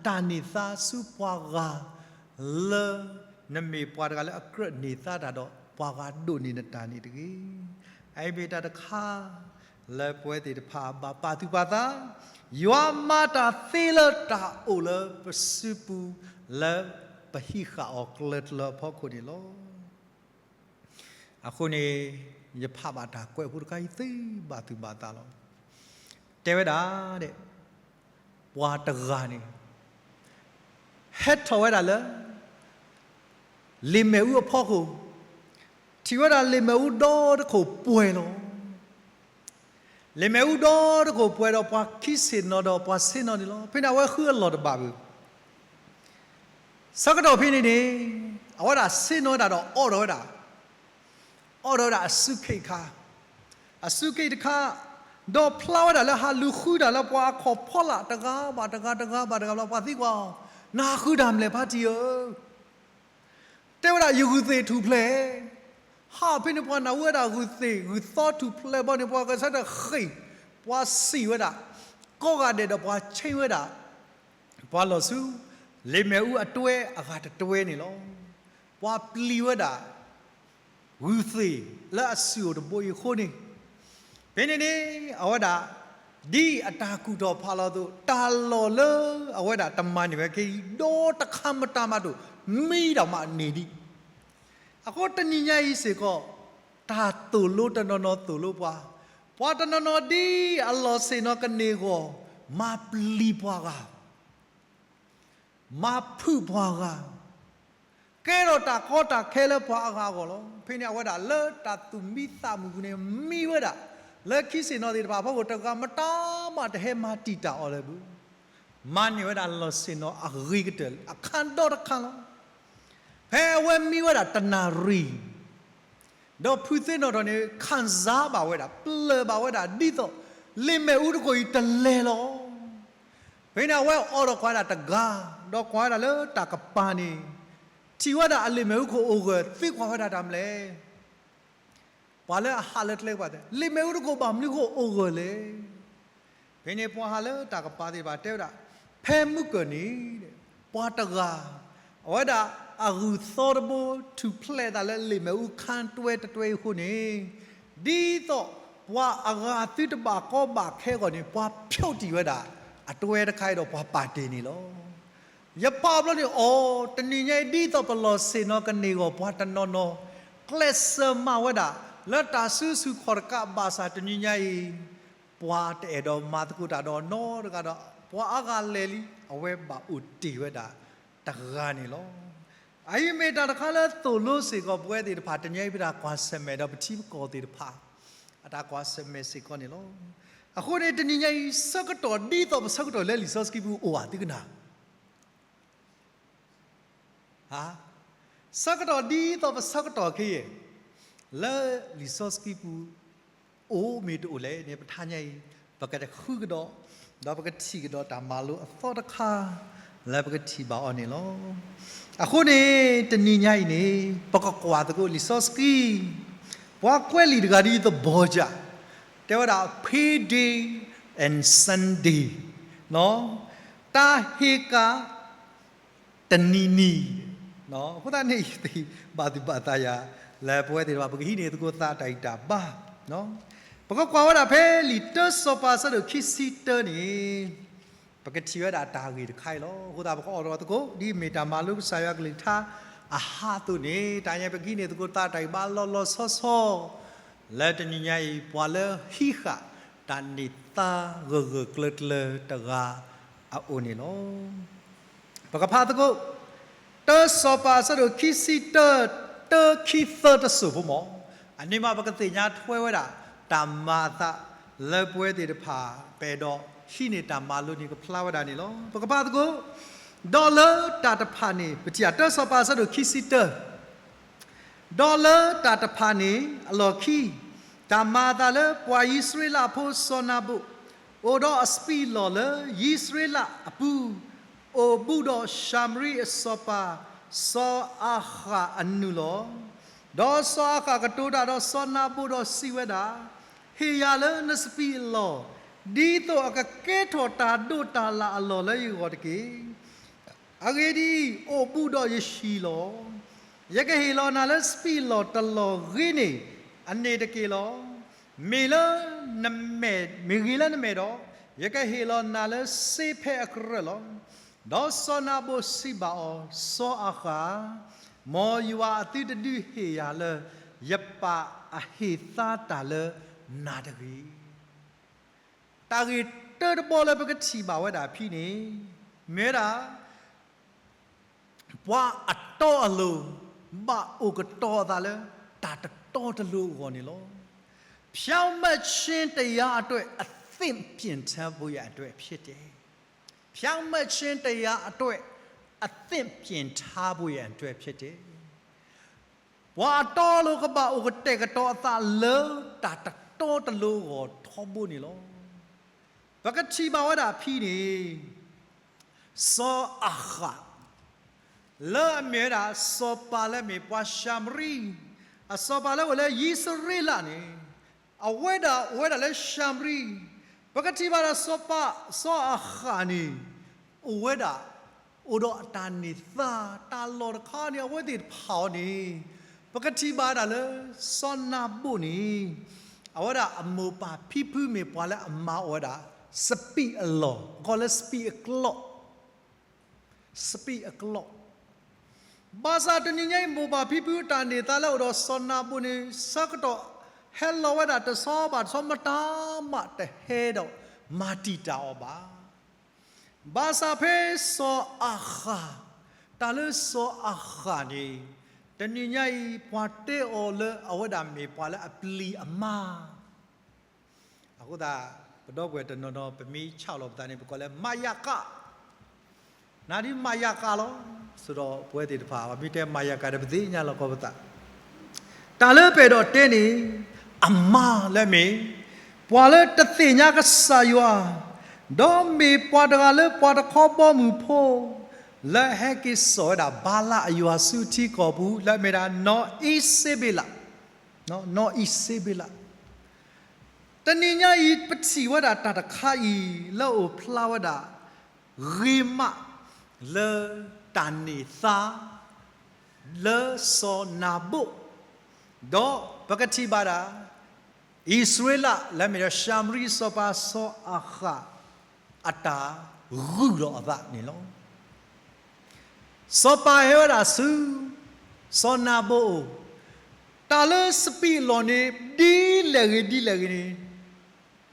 တၢ်န့ၢ်သါဆူပှၤဂၤ လၢနမ့ၢ်ပှၤတဂၤလၢအကြၢးန့ၢ်သါတၢ်ဒီး ပှၤဂၤဒိးန့ၢ်နတၢ်န့ၣ်တဂ့ၤ. အအံၤမ့ၢ်တၢ်တခါ လၢပဝဲသ့ၣ်တဖၣ်ဘၣ်ပာ်သူၣ်ပာ်သး, ယွၤမၤတၢ်သ့လၢတၢ်အိၣ်လၢပစုပူၤ လၢပဟံးဃာ်အီၤကျၢၤကျၢၤအဖီခိၣ်န့ၣ်လီၤ. အဃိန့ၣ် ယဖးဘၣ်တၢ်ကွဲးဖိတခါအံၤသုဘၣ်သူၣ်ဘၣ်သးလီၤ. တဲဝဲဒၣ်ဒဲး, ပှၤတဂၤန့ၣ် ဟဲထီၣ်ဝဲဒၣ်လၢ လ့ၣ်မ့ၣ်အူအဖီခိၣ်, ထံၣ်ဝဲဒၣ်လ့ၣ်မ့ၣ်အူဒီတခိၣ်ပှဲၤလီၤ. လ့ၣ်မ့ၣ်အူဒီတခိၣ်ပှဲၤဒီးပှၤခံဆ့ၣ်နီၤဒီးပှၤဆ့ၣ်နီၤန့ၣ်လီၤ. ဖဲန့ၣ်အဝဲဃုအလီၢ်တဘၣ်ဘၣ်. ဆၢကတီၢ်ဖဲန့ၣ်န့ၣ် အဝဲဒၣ်ဆ့ၣ်နီၤဝဲဒၣ်ဒီးအိးထီၣ်ဝဲဒၣ်, အိးထီၣ်ဝဲဒၣ်အစုခ့ၣ်တခါ, အစုခ့ၣ်တခါ, ဒီးဖျါဝဲဒၣ်လၢဟးလူၤဃုတၢ်လၢပှၤအခီၣ်ဖီလာ်တဂၤဘၣ်တဂၤတဂၤဘၣ်တဂၤဘၣ် ပှၤသံကွၢ်အီၤ, နဟးဃုတၢ်မနုၤလဲၣ်ဖါတံၢ်ဧၢ တဲဝဲဒၣ်ယဂုၢ်သ့ၣ်ထူၣ်ဖျဲး, ဟးဖဲန့ၣ်ပှၤနၢ်ဟူဝဲဒၣ်ဂုၢ်သ့ၣ်ဂုၢ်သီထူၣ်ဖျဲးဘီန့ၣ် ပှၤကဆၢထၢၣ်ဃ့ၢ်, ပှၤစံၣ်ဝဲဒၣ်, ကိးဂၤဒဲးဒီးပှၤဆ့ဝဲဒၣ်, ပှၤလီၤဆူ, လ့ၣ်မ့ၣ်အူအတွဲအဂၤတတွဲန့ၣ်လီၤ. ပှၤပျံၤဝဲဒၣ် ဂုၢ်သ့ၣ်လၢအစုၣ်အိၣ်တဘိအံၤအဃိန့ၣ်, ဖဲန့ၣ်န့ၣ် အဝဲဒၣ် ဒ်အတၢ်ကူၣ်ထီၣ်ဖးလီၤအသိး တၢ်လီၢ်လၢအဝဲဒၣ်တမၤန့ၢ်ဝဲခဲအံၤ ဒီတခါမတၤမးဒိၣ် မံဒီးမးန့ၢ်ဒံး, အဃိတနံၤညါအံၤစ့ၢ်ကီး တၢ်သိၣ်လိတနီၤနီၤသိၣ်လိပှၤ, ပှၤတနီၤနီၤဒ်အလီၢ်ဆ့ၣ်နီၤကန့ၢ်အဂီၢ် မၤပျံၤပှၤဂၤ မၤဖုးပှၤဂၤ, ကဲထီၣ်တၢ်ကီတၢ်ခဲလၢပှၤအဂၤအဂီၢ်လီၤ. ဖဲန့ၣ်အဝဲဒၣ်လၢတၢ်သူၣ်မံသးမုာ်ပူၤန့ၣ် မံဝဲဒၣ် လၢခံဆ့ၣ်နီၤသ့ၣ်တဖၣ်အဖီခိၣ် တဂၤမတၤမးတဟဲမၤတံာ်တာ်အီၤလၢၤဘၣ်. မၤန့ၢ်ဝဲဒၣ်လီၢ်ဆ့ၣ်နီၤအဂ့ၤကတၢၢ်အခါဒီတခါလီၤ. ဖဲအဝဲမံဝဲဒၣ်တနၣ်ရံၣ် ဒီးဖုသ့ၣ်နီၣ်ထီၣ်န့ၣ် ခံစားဘၣ်ဝဲဒၣ် ပျၢ်ဘၣ်ဝဲဒၣ် ဒ်သိးလ့ၣ်မ့ၣ်အူတခိၣ်အံၤတလဲၤလီၤ. ဖဲန့ၣ်အဝဲအိးထီၣ်ကွၢ်ဝဲဒၣ်တဂၤ, ဒီးကွၢ်ဝဲဒၣ်လၢတၢ်ကပၤန့ၣ် ထံၣ်ဝဲဒၣ်အလ့ၣ်မ့ၣ်အူခိၣ်အိၣ်ဂၢၢ် သံကွၢ်ဝဲဒၣ်တၢ်မနုၤလဲၣ်. ပှၤလၢအဟးလၢကျဲကပၤတဲ လ့ၣ်မ့ၣ်အူတခိၣ်ဘၣ်မနုၤဃိအိၣ်ဂၢၢ်လဲၣ်. ဖဲန့ၣ်ပှၤဟးလၢတၢ်ကပၤသ့ၣ်တဖၣ်တဲဝဲဒၣ်, ဖဲမုၢ်ကၢၢ်န့ၣ် ပှၤတဂၤ အဝဲဒၣ်အဂုၢ်သီတဘိ ထူၣ်ဖျဲးအသးလၢလ့ၣ်မ့ၣ်အူခါတွဲတတွဲအံၤအဃိန့ၣ်, ဒ်သိးပှၤအဂၤသုတဘၣ်ကီဘၣ်ခဲအဂီၢ်န့ၣ် ပှၤဖျိးတံၢ်ဝဲဒၣ် အတွဲတခါအံၤဒီးပှၤပာ်တ့ၢ်န့ၣ်လီၤ. ယပာ်ဘျီန့ၣ်အီၤ တနံၤညါအံၤ ဒ်သိးပလီၢ်ဆ့ၣ်နီၤကန့ၢ်အဂီၢ် ပှၤတနီၤနီၤ ကျဲးစၢးမၤဝဲဒၣ် လၢတၢ်စုဆူၣ်ခီၣ်တကးဘၣ်ဆၣ် တနံၤညါအံၤ ပှၤတအဲၣ်ဒိးမၤသကိးတၢ်ဒီးနီတဂၤဒီး ပှၤအါဂၤလဲၤလံ အဝဲဘၣ်အိၣ်တ့ၢ်ဝဲဒၣ်တဂၤန့ၣ်လီၤ. အအံၤမ့ၢ်တၢ်တခါလၢသိၣ်လိစ့ၢ်ကီးပဝဲသ့ၣ်တဖၣ် တနံၤအံၤပတၢ်ကွၢ်ဆၢၣ်မဲာ်ဒီးပထံပကီၢ်သ့ၣ်တဖၣ် အတၢ်ကွၢ်ဆၢၣ်မဲာ်စ့ၢ်ကီးန့ၣ်လီၤ. အဃိန့ၣ် တနံၤညါအံၤ ဆၢကတီၢ်ဒ်သိးပဆၢကတီၢ်လၢလံာ်စီဆှံပူၤအိၣ်ဧါ သုကနၣ် ဆၢကတီၢ်ဒ်သိးပဆၢကတီၢ်ခဲအံၤ လၢလံာ်စီဆှံပူၤ အိၣ်မ့ၢ်တအိၣ်လဲၣ်န့ၣ် ပထါညါအံၤ ပကဃုကဒီး ဒီးပကထံၣ်ကဒီးတၢ်မၤလိအသီတခါ လၢပကထံၣ်ဘၣ်အီၤန့ၣ်လီၤ. အဃိန့ၣ် တနံၤညါအံၤန့ၣ် ပကကွၢ်သကိးလံာ်စီဆှံ ပှၤကွဲးလံာ်တဂၤဒ်သိးဘီၣ်ကၠၢ် တဲဝဲဒၣ် payday and Sunday တၢ်ဟ့ၣ်ကၣ် တနံၤနံၤ အဃိသတးန့ၣ် ယသ့ၣ်ဘၣ်သူၣ်ဘၣ်သးယၤ လၢပဝဲသ့ၣ်တဖၣ် ပကဟံးန့ၢ်သကိးသးတၢ်ဂံၢ်တၢ်ဘါ ပကကွၢ်ဝဲဒၣ်ဖဲလံာ်တၢစီၤပၤအဆၢဒိၣ်ခံဆံတၢန့ၣ် ပကထံၣ်ဝဲဒၣ်တၢ်ဂ့ၢ်တခါအံၤလီၤ. အဃိသတး ပကအိးထီၣ်သကိး ဒ်မ့ၢ်တၢ်မၤလိကစၢ်ယွၤကလုၢ်ကထါအဟးအသိးန့ၣ် တၢ်ညါပကဟံးန့ၢ်သကိးသးတၢ်ဂံၢ်ဘါလီၤလီၤဆီဆီ လၢတနံၤညါအံၤ ပှၤလၢဟံးဃာ်တၢ်န့ၢ်သါဂၢၢ်ဂၢၢ်ကျၢၤကျၢၤတဂၤအအိၣ်န့ၣ်လီၤ. ပကဖးသကိး တၢစီၤပၤအဆၢဒိၣ်ခံဆံတၢ တၢခံသၢတစိၢ်ဖိမး, အန့ၣ်မးပကသ့ၣ်ညါထွဲဝဲဒၣ် တၢ်မၤအသးလၢပဝဲသ့ၣ်တဖၣ် ပအဲၣ်ဒိးဟံးန့ၢ်တၢ်မၤလိန့ၣ် ကဖျါဝဲဒၣ်န့ၣ်လီၤ. ပကဖးသကိး ဒီးလၢတၢ်တဖၣ်န့ၣ် ပထံၣ် တၢစီၤပၤအဆၢဒိၣ်ခံဆံတၢ ဒီးလၢတၢ်တဖၣ်န့ၣ်အလီၢ်ခံ, တၢ်မၤအသးလၢပှၤယံးစရ့လးဖိစီၤနၤဘူၣ် အိၣ်ဒီးအစပံးအလီၢ်လၢယံးစရ့လးအပူၤ, အိၣ်ဘူးဒီးၡၤမရံအစီၤပၤ စီၤအၤဃၣ်အနုာ်လီၤ. ဒီးစီၤအၤဃၣ်ကတိၤတၢ်ဒီးစီၤနၤဘူၣ်ဒီးစံးဝဲဒၣ်, ဟ့ၣ်ယၤလၢနစပံးအလီၢ်, ဒ်သိးအကကဲထီၣ်တၢ်ဒိးတၢ်လၣ်အလီၢ်လၢယဂီၢ်တက့ၢ်. အဂ့ၢ်ဒ်အံၤ, အိၣ်ဘူးဒီးယဟံၣ်လီၤ. ယကဟ့ၣ်လီၤနၤလၢစပံးအလီၢ်တလီၢ်ဂ့ၤန့ၢ်အန့ၣ်တက့ၢ်လီၤ. မ့ၢ်လၢနမဲာ်, မ့ၢ်ဂ့ၤလၢနမဲာ်ဒီး, ယကဟ့ၣ်လီၤနၤလၢစ့ဖဲအကရၢၢ်လီၤ. ဒီးစီၤနၤဘူၣ်စံးဘၣ်အီၤ, စီၤအၤဃၣ်, မ်ယွၤအသုတဒုးဟ့ၣ်ယၤလၢ ယပာ်အဟ့ၣ်သါတၢ်လၢနၤတဂ့ၤ. တၢ်ဂ့ၢ်တၢတဘီလၢပကထံၣ်ဘၣ်ဝဲဒၣ်ဖဲန့ၣ် မ့ၢ်ဝဲဒၣ် ပှၤအတီအလိၤ ဘၣ်အိၣ်ကတီၤအသးလၢ တၢ်တတီတလိၤအဂီၢ်န့ၣ်လီၤ. ဖြောင့်မတ်ခြင်းတရားအတွက် အသင့်ပြင်ထားဖို့ရန်အတွက်ဖြစ်တယ်. ဖြောင့်မတ်ခြင်းတရားအတွက် အသင့်ပြင်ထားဖို့ရန်အတွက်ဖြစ်တယ်. ပှၤအတီအလိၤကဘၣ်အိၣ်ကတဲာ်ကတီၤအသးလၢတၢ်တတီတလိၤအဂီၢ်ထီဘိန့ၣ်လီၤ. ပကထံၣ်ဘၣ်ဝဲဒၣ်ဖဲန့ၣ် စီၤအၤဃၣ် လၢအမ့ၢ်ဝဲဒၣ် စီၤပၤလၢအမ့ၢ်ပှၤၡၤမရံ, အစီၤပၤလၢအိၣ်လၢယံးစရ့လးန့ၣ် အဝဲဒၣ်အိၣ်ဝဲဒၣ်လၢၡၤမရံ, ပကထံၣ်ဘၣ်ဒီးစီၤပၤ စီၤအၤဃၣ်န့ၣ် အိၣ်ဝဲဒၣ် အိၣ်ဒီးအတၢ်န့ၢ်သါ တၢ်လီၢ်တခါန့ၣ် အဝဲသ့ၣ်တဖၣ်အီၤန့ၣ် ပကထံၣ်ဘၣ်ဒၣ်လၢ စီၤနၤဘူၣ်န့ၣ် အဝဲဒၣ်အမိၢ်ပၢ်ဖံဖုမ့ၢ်ပှၤလၢအမၤအီၣ်ဝဲဒၣ် စပံးအလီၢ် ပကိးလၢစပံးအကျီၢ် စပံးအကျီၢ်. ဘၣ်ဆၣ်တနံၤညါအံၤ မိၢ်ပၢ်ဖံဖုတၢ်န့ၢ်သါလၢအိၣ်ဒီးစီၤနၤဘူၣ်န့ၣ် ဆၢကတီၢ်ဟဲလီၤဝဲဒၣ်တဆီဘၣ်တဆီ မတၤမးတဟဲဒီးမၤတံာ်တာ်အီၤဘၣ်. ဘၣ်ဆၣ်ဖဲစီၤအၤဃၣ်, တၢ်လၢစီၤအၤဃၣ်န့ၣ် တနံၤညါအံၤ ပှၤတဲအီၤလၢအဝဲဒၣ်မ့ၢ်ပှၤလၢအပျံၤအမါ အ အဃိသတး ပဒီပုၢ်ဝဲၢ်တနီၤနီၤ ပမ့ၢ်ဆၣ်လီၤပသးန့ၣ် ပကိးလၢမၤယၤကး, နဒ်မၤယၤကးလီၤ. ဆိဒီးပဝဲသ့ၣ်တဖၣ် ပမ့ၢ်တဲမၤယၤကးဒီး ပသ့ၣ်ညါလီၤကီပသး. တၢ်လၢပအဲၣ်ဒိးတဲန့ၣ် အမါလၢအမ့ၢ် ပှၤလၢတသ့ၣ်ညါကစၢ်ယွၤ, ဒီးမ့ၢ်ပှၤတဂၤလၢပှၤတခီဘီမုၢ်ဖိ လၢဟဲက့ၤစိာ်ဝဲဒၣ်ဘၤလးအယွၤဆူထံကီၢ်ပူၤ လၢအမ့ၢ်ဒၣ်နီၢ်အံၤစ့ဘ့းလး, နီၢ်အံၤစ့ဘ့းလး. တနံၤညါအံၤ ပထံၣ်ဝဲဒၣ်တၢ်တခါအံၤ လၢအအိၣ်ဖျါဝဲဒၣ် ဂ့ၤမး လၢတၢ်န့ၢ်သါ လၢစီၤနၤဘိၣ်, ဒီးပကထံၣ်ဘၣ်ဒၣ် အံၣ်စရ့လး လၢအမ့ၢ်ဒၣ်ၡၤမရံစီၤပၤစီၤအၤဃး အတၢ်ဂုာ်လီၤအသးန့ၣ်လီၤ. စီၤပၤဟဲဝဲဒၣ်ဆူ စီၤနၤဘိၣ်အအိၣ်, တၢ်လၢစပံးအလီၢ်န့ၣ် ဒ်လဲၣ်ဂ့ၤဒ်လဲၣ်ဂ့ၤန့ၣ်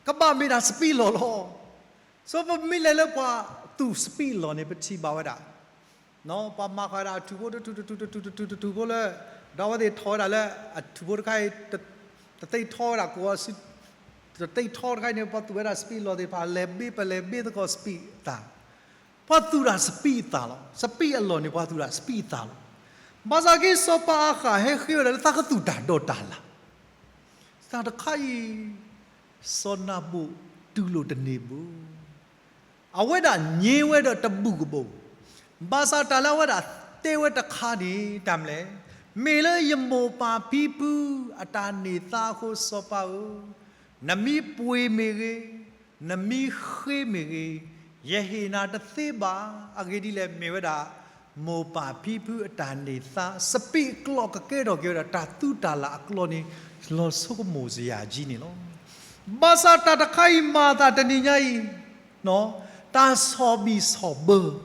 ကဘၣ်မ့ၢ်ဒၣ်စပံးအလီၢ်လီၤ. စီၤပၤမ့ၢ်လဲၤလၢပှၤသူၣ်စပံးအလီၢ်န့ၣ် ပထံၣ်ဘၣ်ဝဲဒၣ် ပှၤမၤဃာ်ဝဲဒၣ်အထူၣ်ဖိတထူၣ်တထူၣ်တထူၣ်တထူၣ်တထူၣ်ဖိလၢ ဒီးအဝဲသ့ၣ်ထီၣ်ဝဲဒၣ်လၢအထူၣ်ဖိတခါအံၤ တသ့ၣ်ထီဝဲဒၣ်ကိးအီၤ တသ့ၣ်ထီတခါအံၤန့ၣ် ပှၤသူၣ်ဝဲဒၣ်စပံးအလီၢ်သ့ၣ်တဖၣ် လဲၤဘ့ပလဲၤဘ့သကိးစပံးအသၣ်, ပှၤသူၣ်ဒၣ်စပံးအသၣ်လီၤ. စပံးအလီၢ်န့ၣ် ပှၤသူၣ်ဒၣ်စပံးအသၣ်လီၤ. ဘၣ်ဆၣ်က့ စီၤပၤအၤဃးဟဲဃ့ဝဲဒၣ်လၢသးကသူၣ်တၢ်ဒီးတၢ်လၢ် တၢ်တခါအံၤ စီၤနၤဘိၣ်တူၢ်လိာ်တန့ၢ်ဘၣ်. အဝဲဒၣ်ညံဝဲဒီးတဘူၣ်ကဘီၣ်, ဘၣ်ဆၣ်တၢ်လၢအဝဲဒၣ်တဲဝဲတခါန့ၣ် တၢ်မနုၤလဲၣ်, မ့ၢ်လၢယမိၢ်ပၢ်ဖံဖုအတၢ်န့ၢ်သါအဃိ စီၤပၤဧၢ, နမ့ၢ်ပှ့ၤမ့ၢ်ဂ့ၤ, နမ့ၢ်ဃ့မ့ၢ်ဂ့ၤ, ယဟ့ၣ်နၤတသ့ဘၣ်. အဂ့ၢ်ဒ်လဲၣ်, မ့ၢ်ဝဲဒၣ် မိၢ်ပၢ်ဖံဖုအတၢ်န့ၢ်သါ စပံးအကျီၢ်ကကဲထီၣ်က့ၤဝဲဒၣ်တၢ်သူတၢ်လၢ်အကျီၢ်န့ၣ် လီၤဆိကမိၣ်စ့ၢ်ကီးန့ၣ်လီၤ. ဘၣ်ဆၣ်တၢ်တခါအံၤမၤအသးတနံၤညါအံၤ, တၢ်ဆီၣ်ဘံၣ်ဆီၣ်ဘၢ,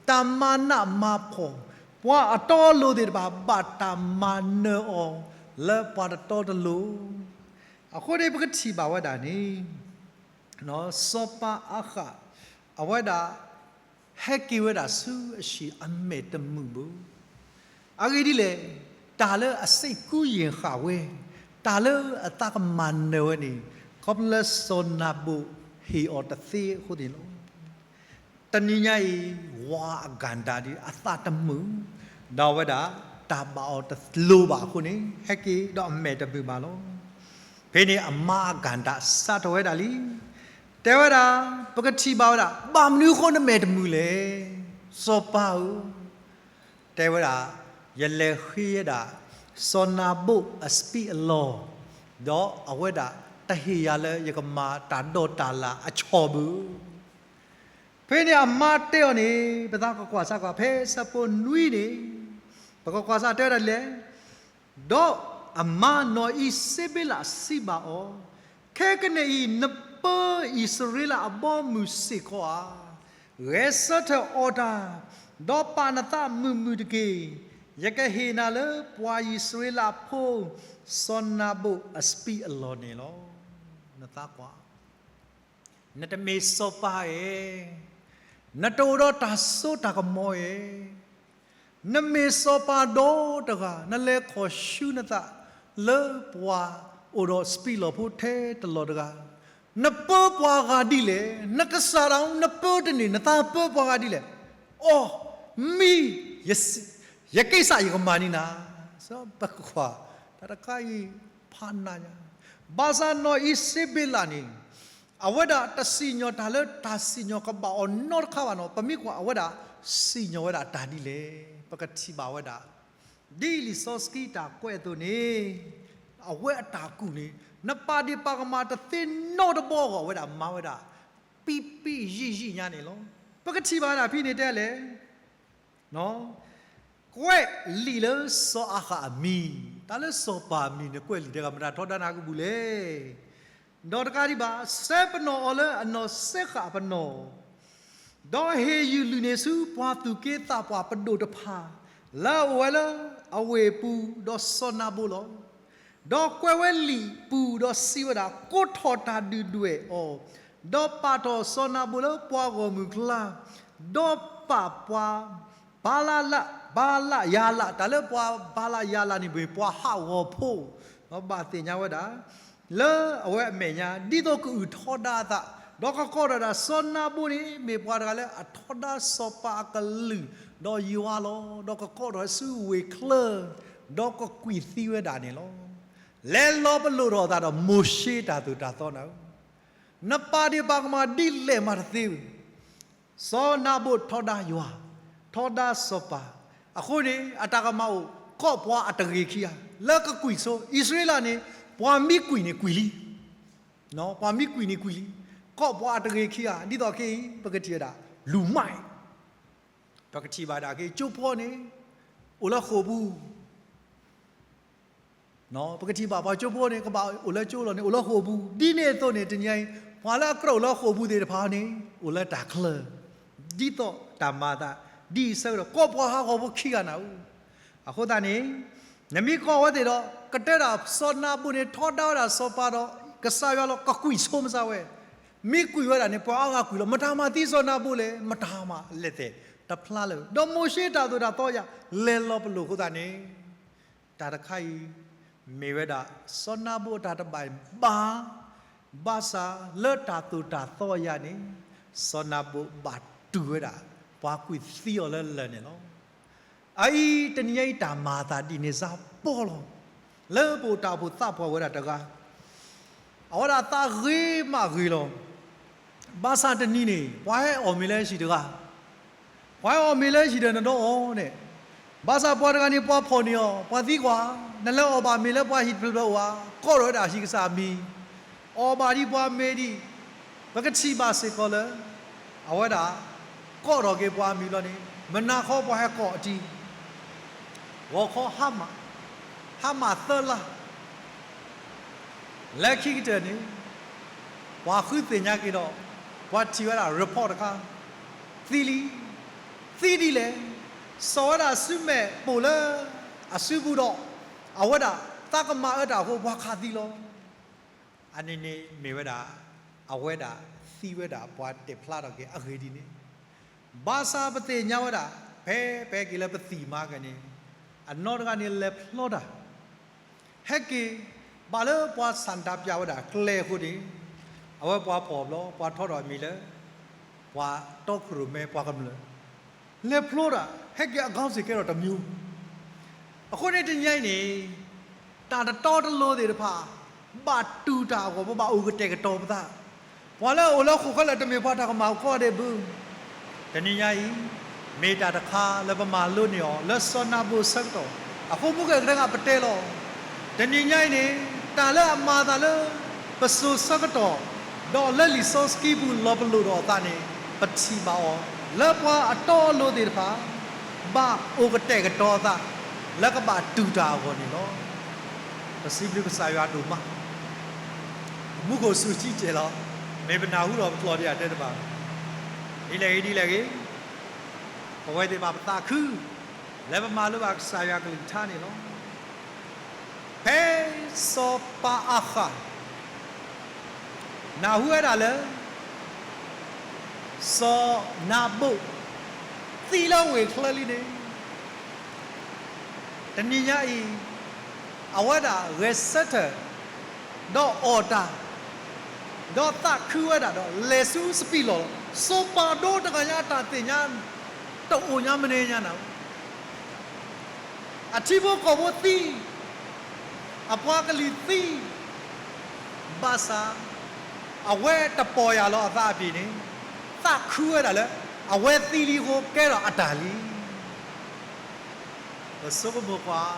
တၢ်မၤနးမၤဖှီၣ်, ပှၤအတီအလိၤသ့ၣ်တဖၣ် ဘၣ်တၢ်မၤနၢၤအီၤလၢပှၤတတီတလိၤ. အဃိန့ၣ် ပကထံၣ်ဘၣ်ဝဲဒၣ်န့ၣ် စီၤပၤအၤဃး အဝဲဒၣ် ဟဲက့ၤဝဲဒၣ်ဆူအဟံၣ်အမဲာ်တမုာ်ဘၣ်. အဂ့ၢ်ဒ်လဲၣ်, တၢ်လၢအစ့ၢ်ကူယံာ်ဃာ်ဝဲ, တၢ်လၢအသးကမၤနၢၤဝဲန့ၣ် ခီဖျိလၢစီၤနၤဘိၣ်ဟ့ၣ်အီၤတသ့အဃိန့ၣ်လီၤ. တနံၤညါအံၤ ဝၤအကၣ်ဒၤဒ်အသးတမုာ်, ဒီးအဝဲဒၣ် တၢ်ဘၣ်အီၤတလိၤဘၣ်အဃိန့ၣ် ဟဲက့ၤဒီးအမဲာ်တမုာ်ဘၣ်လီၤ. ဖဲန့ၣ်အမါအကၣ်ဒၤစးထီၣ်ဝဲဒၣ်လံ. တဲဝဲဒၣ်, ပကထံၣ်ဘၣ်ဝဲဒၣ် ဘၣ်မနုၤအဃိနမဲာ်တမုာ်လဲၣ်, စီၤပၤဧၢ. တဲဝဲဒၣ်, ယလဲၤဃ့ဝဲဒၣ် စီၤနၤဘိၣ်အစပံးအလီၢ်, ဒီးအဝဲဒၣ်တဟ့ၣ်ယၤလၢယကမၤတၢ်ဒီးတၢ်လၢ်အဆီၣ်ဘၣ်. ဖဲန့ၣ်အမါတဲအီၤန့ၣ် ပသးကကွၢ်စၢ်ကွၢ် ဖဲဆၢဖိနွံန့ၣ် ပကကွၢ်စၢ်တဲဝဲဒၣ်ဒ်လဲၣ်, ဒီးအမါနီၢ်အံၤစ့ဘ့လးစံးဘၣ်အီၤ, ခဲကနံၣ်အံၤ နပၢအံၣ်စရ့လးအဘီအမုၢ်စ့ၢ်ကီးဧါ. ဂဲၤဆၢထၢၣ်အီၣ်တၢ်, ဒီးပာ်နသးမုာ်မုာ်တက့ၢ်. ယကဟ့ၣ်နၤလၢပှၤအံၣ်စရ့လးဖိ စီၤနၤဘိၣ်အစပံးအလီၢ်န့ၣ်လီၤ. နသးကွၢ် နတမ့ၢ်စီၤပၤဧါ, နတအိၣ်ဒီးတၢ်စိတၢ်ကမီၤဧါ, နမ့ၢ်စီၤပၤဒီတဂၤ နလဲၤခီၣ်ဆူနသးလၢပှၤအိၣ်ဒီးစပံးလီၢ်ဖိထဲတလီၢ်တဂၤ, နပၢပှၤဂၤဒ်လဲၣ်, နကစၢ်ဒၣ် နပၢတန့ၢ် နသးပၢပှၤဂၤဒ်လဲၣ်, အီၣ်မံ ယကိစ္စယကမၤန့ၢ်နၤ. ပကွၢ် တၢ်တခါအံၤ ဖးနးညါ, ဘၣ်ဆၣ်နီၢ်အံၤစ့ဘ့လးန့ၣ် အဝဲဒၣ်တစံၣ်ညီၣ်တၢ်လၢတၢ်စံၣ်ညီၣ်ကဘၣ်အီၤနီတခါဘၣ်နီၤ. ပမ့ၢ်ကွၢ်အဝဲဒၣ်စံၣ်ညီၣ်ဝဲဒၣ်တၢ်ဒ်လဲၣ် ပကထံၣ်ဘၣ်ဝဲဒၣ် ဒ်လံာ်စီဆှံတၢ်ကွဲးအသိးန့ၣ် အဝဲအတၢ်ကူၣ်န့ၣ် နပာ်ဒ့ၣ်ပာ်ကမၣ်တသ့နီတဘီအဂီၢ် အဝဲဒၣ်မၤဝဲဒၣ် ပံပံယံာ်ယံာ်ညါန့ၣ်လီၤ. ပကထံၣ်ဘၣ်ဝဲဒၣ်ဖဲန့ၣ်တဲလဲၣ် ကွဲးလံာ်လၢစီၤအၤဃးအမံၤ, တၢ်လၢစီၤပၤအမံၤန့ၣ် ကွဲးလံာ်တဲဂၤ မတၤထီဒါနၤကဘူၣ်လဲၣ်. ဒီးတကးဒံးဘၣ် စဲပနီၣ်အီၤလၢအနီၢ်စဲဃာ်အပနီၣ်, ဒီးဟ့ၣ်ယုၢ်လုၢ်န့ၢ်ဆူပှၤသူၣ်က့သးပှၢ်ပဒိၣ်တဖၣ် လၢအအိၣ်ဝဲလၢအဝ့ၢ်အပူၤ, ဒီးစီၤနၤဘိလီၤ. ဒီးကွဲးဝဲလံာ်ပူၤဒီးစံးဝဲဒၣ်, ကိးထီၣ်တၢ်ဒုၣ်ဒွဲၣ်အီၤ, ဒီးပာ်ထီၣ်စီၤနၤဘိလၢပှၤဂီၢ်မုၢ်အကျါ, ဒီးပာ်ပှၤဘၤလးလး, ဘၤလးယၤလး, တၢ်လၢပှၤဘၤလးယၤလးန့ၣ် မ့ၢ်ပှၤဟးဂီၤဖိ, ဒီးဘၣ်သ့ၣ်ညါဝဲဒၣ် လၢအဝဲအမဲာ်ညါ ဒ်သိးကအုၣ်ထီဒါအသး, ဒီးကကိးထီၣ်ဝဲဒၣ်စီၤနၤဘိန့ၣ် မ့ၢ်ပှၤတဂၤလၢအထီဒါစီၤပၤအကလုာ်, ဒီးယွၤလီၤ. ဒီးကကိးထီၣ်ဝဲဆူဝ့ၢ်ချၢ, ဒီးကကွံာ်သံဝဲဒၣ်န့ၣ်လီၤ. လဲၤလီၤပလိာ်ထီၣ်အသးဒီးမိၤၡ့တၢ်သိၣ်တၢ်သီနၤဧၢ, နပာ်ဒ့ၣ်ပာ်ကမၣ်ဒ်လဲၣ်မးတသ့ဘၣ်. စီၤနၤဘိၣ်ထီဒါယွၤ, ထီဒါစီၤပၤ, အဃိန့ၣ် အတၢ်ကမၣ်အိၣ် ကိးပှၤအတဂ့ၤခံဂၤ လၢကကွံာ်ဆိ, အံၣ်စရ့လးန့ၣ် ပှၤမ့ၢ်ကွံာ်န့ၣ်ကွံာ်လံ, ပှၤမ့ၢ်ကွံာ်န့ၣ်ကွံာ်လံ, ကိးပှၤအတဂ့ၤခံဂၤ, ဒ်သိးခဲအံၤ ပကထံၣ်ဝဲဒၣ် လူမိုက်, ပကထံၣ်ဘၣ်ဒၣ်က့ၤ ကၠိဖီန့ၣ် အိၣ်လၢဃိာ်ပူၤ ပကထံၣ်ဘၣ်ပှၤကၠိဖိန့ၣ် ကဘၣ်အိၣ်လၢကၠိလီၤန့ၣ် အိၣ်လၢဃိာ်ပူၤ, ဒ်န့ၣ်အသိးန့ၣ် တနံၤအံၤ ပှၤလၢအကြၢးအိၣ်လၢဃိာ်ပူၤသ့ၣ်တဖၣ်န့ၣ် အိၣ်လၢတၢ်ချၢ, ဒ်သိးတၢ်မၤအသး ဒ်အံၤဆၢကတီၢ် ကိးပှၤဟးဂီၤဖိခံဂၤနၤဧၢ, အဃိသတးန့ၣ် နမ့ၢ်ကိးဝဲသ့ၣ်ဒီး ကတဲဒၣ်စီၤနၤဘိၣ်န့ၣ် ထီဒါဝဲဒၣ်စီၤပၤဒီး ကစၢ်ယွၤလီၤ ကကွံာ်ဆိမစၢ်ဝဲ, မ့ၢ်ကွံာ်ဝဲဒၣ်န့ၣ် ပှၤအါဂၤကွံာ်လီၤ, မတၤမၤသံစီၤနၤဘိၣ်လဲၣ်, မတၤမၤလဲၣ်သဲး, တဖျါလၢၤ, ဒီးမိၤၡ့တၢ်သိၣ်တၢ်သီယၤ လဲၤလီၤပလိာ်အဃိသတးန့ၣ် တၢ်တခါအံၤ မ့ၢ်ဝဲဒၣ် စီၤနၤဘိၣ်အတၢ်တဘၣ်ဘၣ်, ဘၣ်ဆၣ်လၢတၢ်သိၣ်တၢ်သီယၤန့ၣ် စီၤနၤဘိၣ်ဘၣ်တူၢ်ဝဲဒၣ် ပှၤကွံာ်သံအီၤလၢလၢၢ်န့ၣ်လီၤ. အအံၤတနံၤညါအံၤ တၢ်မၤအသးဒ်န့ၣ်စ့ၢ်ကီးလီၤ. လၢပအိၣ်တၢ်အိၣ်ဖှိၣ်သးပှၢ်ဝဲဒၣ်တဂၤ အဝဲဒၣ်သးဂ့ၤမးဂ့ၤလီၤ. ဘၣ်ဆၣ်တနံၤန့ၣ် ပှၤဟဲအီၣ်မ့ၤလၢဟံၣ်တဂၤ, ပှၤဟဲအီၣ်မ့ၤလၢဟံၣ်ဒီးနဒီးအီၤန့ၣ်, ဘၣ်ဆၣ်ပှၤတဂၤန့ၣ် ပှၤဖီၣ်န့ၢ်အီၤ, ပှၤသံကွၢ်, နလဲၤအီၣ်ဘၣ်မ့ၤလၢပှၤဟံၣ်တဖျၢၣ်ဖျၢၣ်အိၣ်ဧါ, ကိးထီၣ်ဝဲဒၣ်ဟံၣ်ကစၢ်အမံၤ, အီၣ်ဘၣ်ဒံးပှၤမ့ၤဒံး, ပကထံၣ်ဘၣ်စ့ၢ်ကီးလၢ အဝဲဒၣ် ကိးထီၣ်က့ၤပှၤအမံၤဘျီန့ၣ် မုၢ်နၤခီပှၤဟဲကိးအတံၤ ဂီၤခီဟါမၢ်, ဟါမၢ်သၢလါ လၢခံကတၢၢ်န့ၣ် ပှၤဃုသ့ၣ်ညါက့ၤဒီး ပှၤထံၣ်ဝဲဒၣ် report တခါ, သံလံ, သံဒ်လဲၣ်, စိာ်ဝဲဒၣ်စုမဲာ်ပိာ်လၢအစုပူၤဒီး အဝဲဒၣ်သးကမၤအၢတၢ်အဃိ ပှၤခးသံလီၤ. အန့ၣ်န့ၣ်မ့ၢ်ဝဲဒၣ် အဝဲဒၣ်သံဝဲဒၣ်ပှၤတဲာ်ဖျါထီၣ်က့ၤအဂ့ၢ်ဒ်န့ၣ်, ဘၣ်ဆၣ်ပသ့ၣ်ညါဝဲဒၣ် ဖဲ ဖဲက့ၤလၢပသံၣ်မၤက့ၤန့ၣ် အနီၢ်တဂၤန့ၣ်လဲၤဖျီတၢ် ဟဲက့ၤ ဘၣ်လၢပှၤဆန္ဒပြဝဲဒၣ်ကျဲအဃိန့ၣ် အဝဲပှၤဖီၣ်ဘျီ ပှၤထီထီၣ်အမံၤလၢ ပှၤတီခိၣ်ရိၣ်မဲ ပှၤကမျၢၢ် လဲၤဖျီတၢ် ဟဲက့ၤအခေါင်းစဉ်ကဲထီၣ်တမျိုး, အဃိန့ၣ်တနံၤအံၤန့ၣ် တၢ်တတီတလိၤသ့ၣ်တဖၣ် ဘၣ်တူၢ်တၢ်အဂီၢ် ပဘၣ်အိၣ်ကတဲာ်ကတီၤပသး, ပှၤလၢအအိၣ်လၢဃိာ်ဃၢလၢာ်တမ့ၢ်ပှၤတၢ်ကမၣ်အိၣ်ကီၢ်ဒဲးဘၣ် တနံၤညါအံၤ မ့ၢ်တၢ်တခါလၢပမၤလိန့ၢ်အီၤ လၢစီၤနၤဘိၣ်ဆၢကတီၢ် အဃိမူကဲၣ်ကတၢၢ်ကပတဲလီၤ. တနံၤညါအံၤန့ၣ် တၢ်လၢအမၤအသးလၢ ပစိၤဆၢကတီၢ် ဒီးလၢလံာ်စီဆှံပူၤလီၤပလိာ်ဒီးအသးန့ၣ် ပထံၣ်ဘၣ်အီၤ လၢပှၤအတီအလိၤသ့ၣ်တဖၣ် ဘၣ်အိၣ်ကတဲာ်ကတီၤအသး လၢကဘၣ်တူၢ်တၢ်အဂီၢ်န့ၣ်လီၤ. ပစံးဘျုးကစၢ်ယွၤဒိၣ်မး, မူခိၣ်စူၤဆံးစဲးလီၤ. မ့ၢ်ပနၢ်ဟူဒီးပကျီၢ်ဒံးအတဲတဘၣ်, ဒ်လဲၣ်ဂ့ၤဒ်လဲၣ်ဂ့ၤ, ပဝဲသ့ၣ်တဖၣ်ပသးခု လၢပမၤလိဘၣ်ကစၢ်ယွၤကလုၢ်ကထါန့ၣ်လီၤ. ဖဲစီၤပၤအၤဃး နၢ်ဟူဝဲဒၣ်လၢ စီၤနၤဘိၣ် သံလၢဝ့ၢ်ချၢလံန့ၣ် တနံၤညါအံၤ အဝဲဒၣ်ဂဲၤဆၢထၢၣ် ဒီးအီၣ်တၢ် ဒီးသးခုဝဲဒၣ်ဒီး လဲၤဆူစပံးလီၢ်လီၤ. စီၤပၤဒိတဂၤညါအတၢ်သ့ၣ်ညါ တအိၣ်ညါမနုၤညါနၤ အထံဖိကီၢ်ဖိသံ, အပှၤကလုာ်သံ, ဘၣ်ဆၣ် အဝဲတပီၢ်ယၢ်လီၤအသးအပျ့ၤန့ၣ် သးခုဝဲဒၣ်လၢ အဝဲသံလံအဃိ ကဲထီၣ်အတၢ်လံ. ပဆိကမိၣ်ကွၢ်,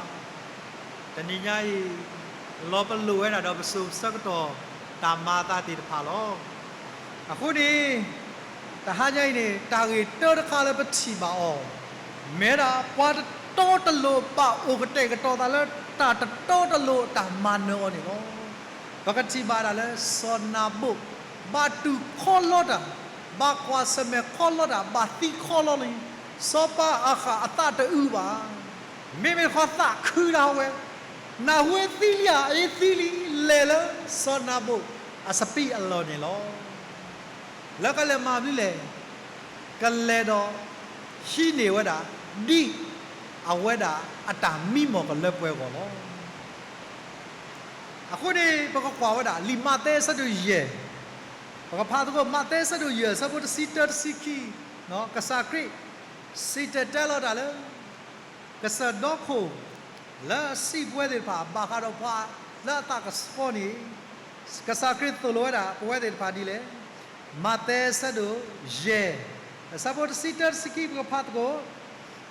တနံၤညါအံၤ လီၤပလိာ်ဝဲဒၣ်ဒီးပစိၤဆၢကတီၢ် တၢ်မၤအသးသ့ၣ်တဖၣ်လီၤ. အဃိန့ၣ် တဟါညါအံၤန့ၣ် တၢ်ဂ့ၢ်တၢတခါလၢပထံၣ်ဘၣ်အီၤ မ့ၢ်ဝဲဒၣ် ပှၤတတီတလိၤဘၣ်အိၣ်ကတဲာ်ကတီၤသးလၢ တၢ်တတီတလိၤတၢ်မၤနၢၤအီၤန့ၣ်လီၤ. ပကထံၣ်ဘၣ်ဒၣ်လၢစီၤနၤဘိၣ် ဘၣ်တူၢ်ခီလီတၢ်, ဘၣ်ကွၢ်ဆၢၣ်မဲာ်ခီလီတၢ်, ဘၣ်သံခီလီလံ. စီၤပၤအၤဃးအသးတအုးဘၣ်. မ့မ့ၢ်တခီသးခုဒၣ်ဝဲ, နၢ်ဟူဝဲသံလံဧါ, အအ့သံလံ, လဲၤလၢစီၤနၤဘိၣ်အစပံးအလီၢ်န့ၣ်လီၤ. လၢကလဲၤမၤမနုၤလဲၣ်, ကလဲၤဒီးဟံးန့ၢ်ဝဲဒၣ် ဒ်အဝဲဒၣ်အတၢ်မံမီၢ်ကလၢပှဲၤအဂီၢ်လီၤ. အဃိန့ၣ် ပကကွၢ်ဝဲဒၣ် လံာ်မးသဲအဆၢဒိၣ်ယဲၢ်, ပကဖးသကိး မးသဲအဆၢဒိၣ်ယဲၢ် အဆၢဖိတဆံတၢ တဆံခံ, ကစၢ်ခရံာ် စံၣ်တဲၤတဲလီၤတၢ်လၢ ကစၢၢ်ဒီခိၣ် လၢအစံးပဝဲသ့ၣ်တဖၣ် ဘၣ်ဃးဒီးပှၤလၢအသးကဆှီန့ၣ်, ကစၢ်ခရံာ်သိၣ်လိဝဲဒၣ်ပဝဲသ့ၣ်တဖၣ်ဒ်လဲၣ်. မးသဲအဆၢဒိၣ်ယဲၢ် အဆၢဖိတဆံတၢ တဆံခံ ပကဖးသကိး,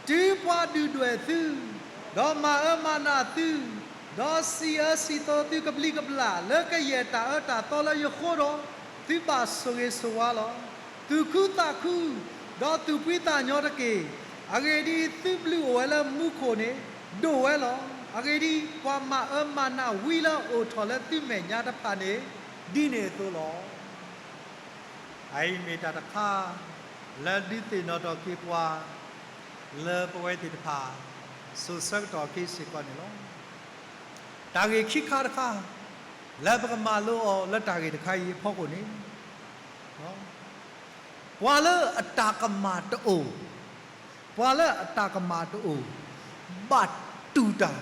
တုၤပှၤဒုၣ်ဒွဲၣ်သု, ဒီးမၤအၢမၤနးသု, ဒီးစံးအၢစံးသီသုကဘျံးကဘျၣ် လၢကယဲၢ်တၢ်အၢတၢ်သီလၢယဃိဒီး, သုဘၣ်ဆိၣ်ဂ့ၤဆိၣ်ဝါလီၤ. သူၣ်ခုသးခု, ဒီးသူၣ်ဖှံသးညီတက့ၢ်. အဂ့ၢ်ဒ်အံၤ, သုဘျုးအိၣ်ဝဲလၢမူခိၣ်န့ၣ် ဒိၣ်ဝဲလီၤ. အဂ့ၢ်ဒ်အံၤ, ပှၤမၤအၢမၤနးဝံလၢအအိၣ်ထီၣ်လၢသုမဲာ်ညါတဖၣ်န့ၣ် ဒ်န့ၣ်အသိးလီၤ. အအံၤမ့ၢ်တၢ်တခါ လၢဒုးသ့ၣ်နီၣ်ထီၣ်က့ၤပှၤ လၢပဝဲသ့ၣ်တဖၣ် စိၤဆၢကတီၢ်ခဲအံၤစ့ၢ်ကီးန့ၣ်လီၤ. တၢ်ဂ့ၢ်ခံခါတခါ လၢပကမၤလိအီၤလၢတၢ်ဂ့ၢ်တခါအံၤအဖီခိၣ်န့ၣ်, ပှၤလၢအတၢ်ကမၣ်တအိၣ်, ပှၤလၢအတၢ်ကမၣ်တအိၣ် ဘၣ်တူၢ်တၢ်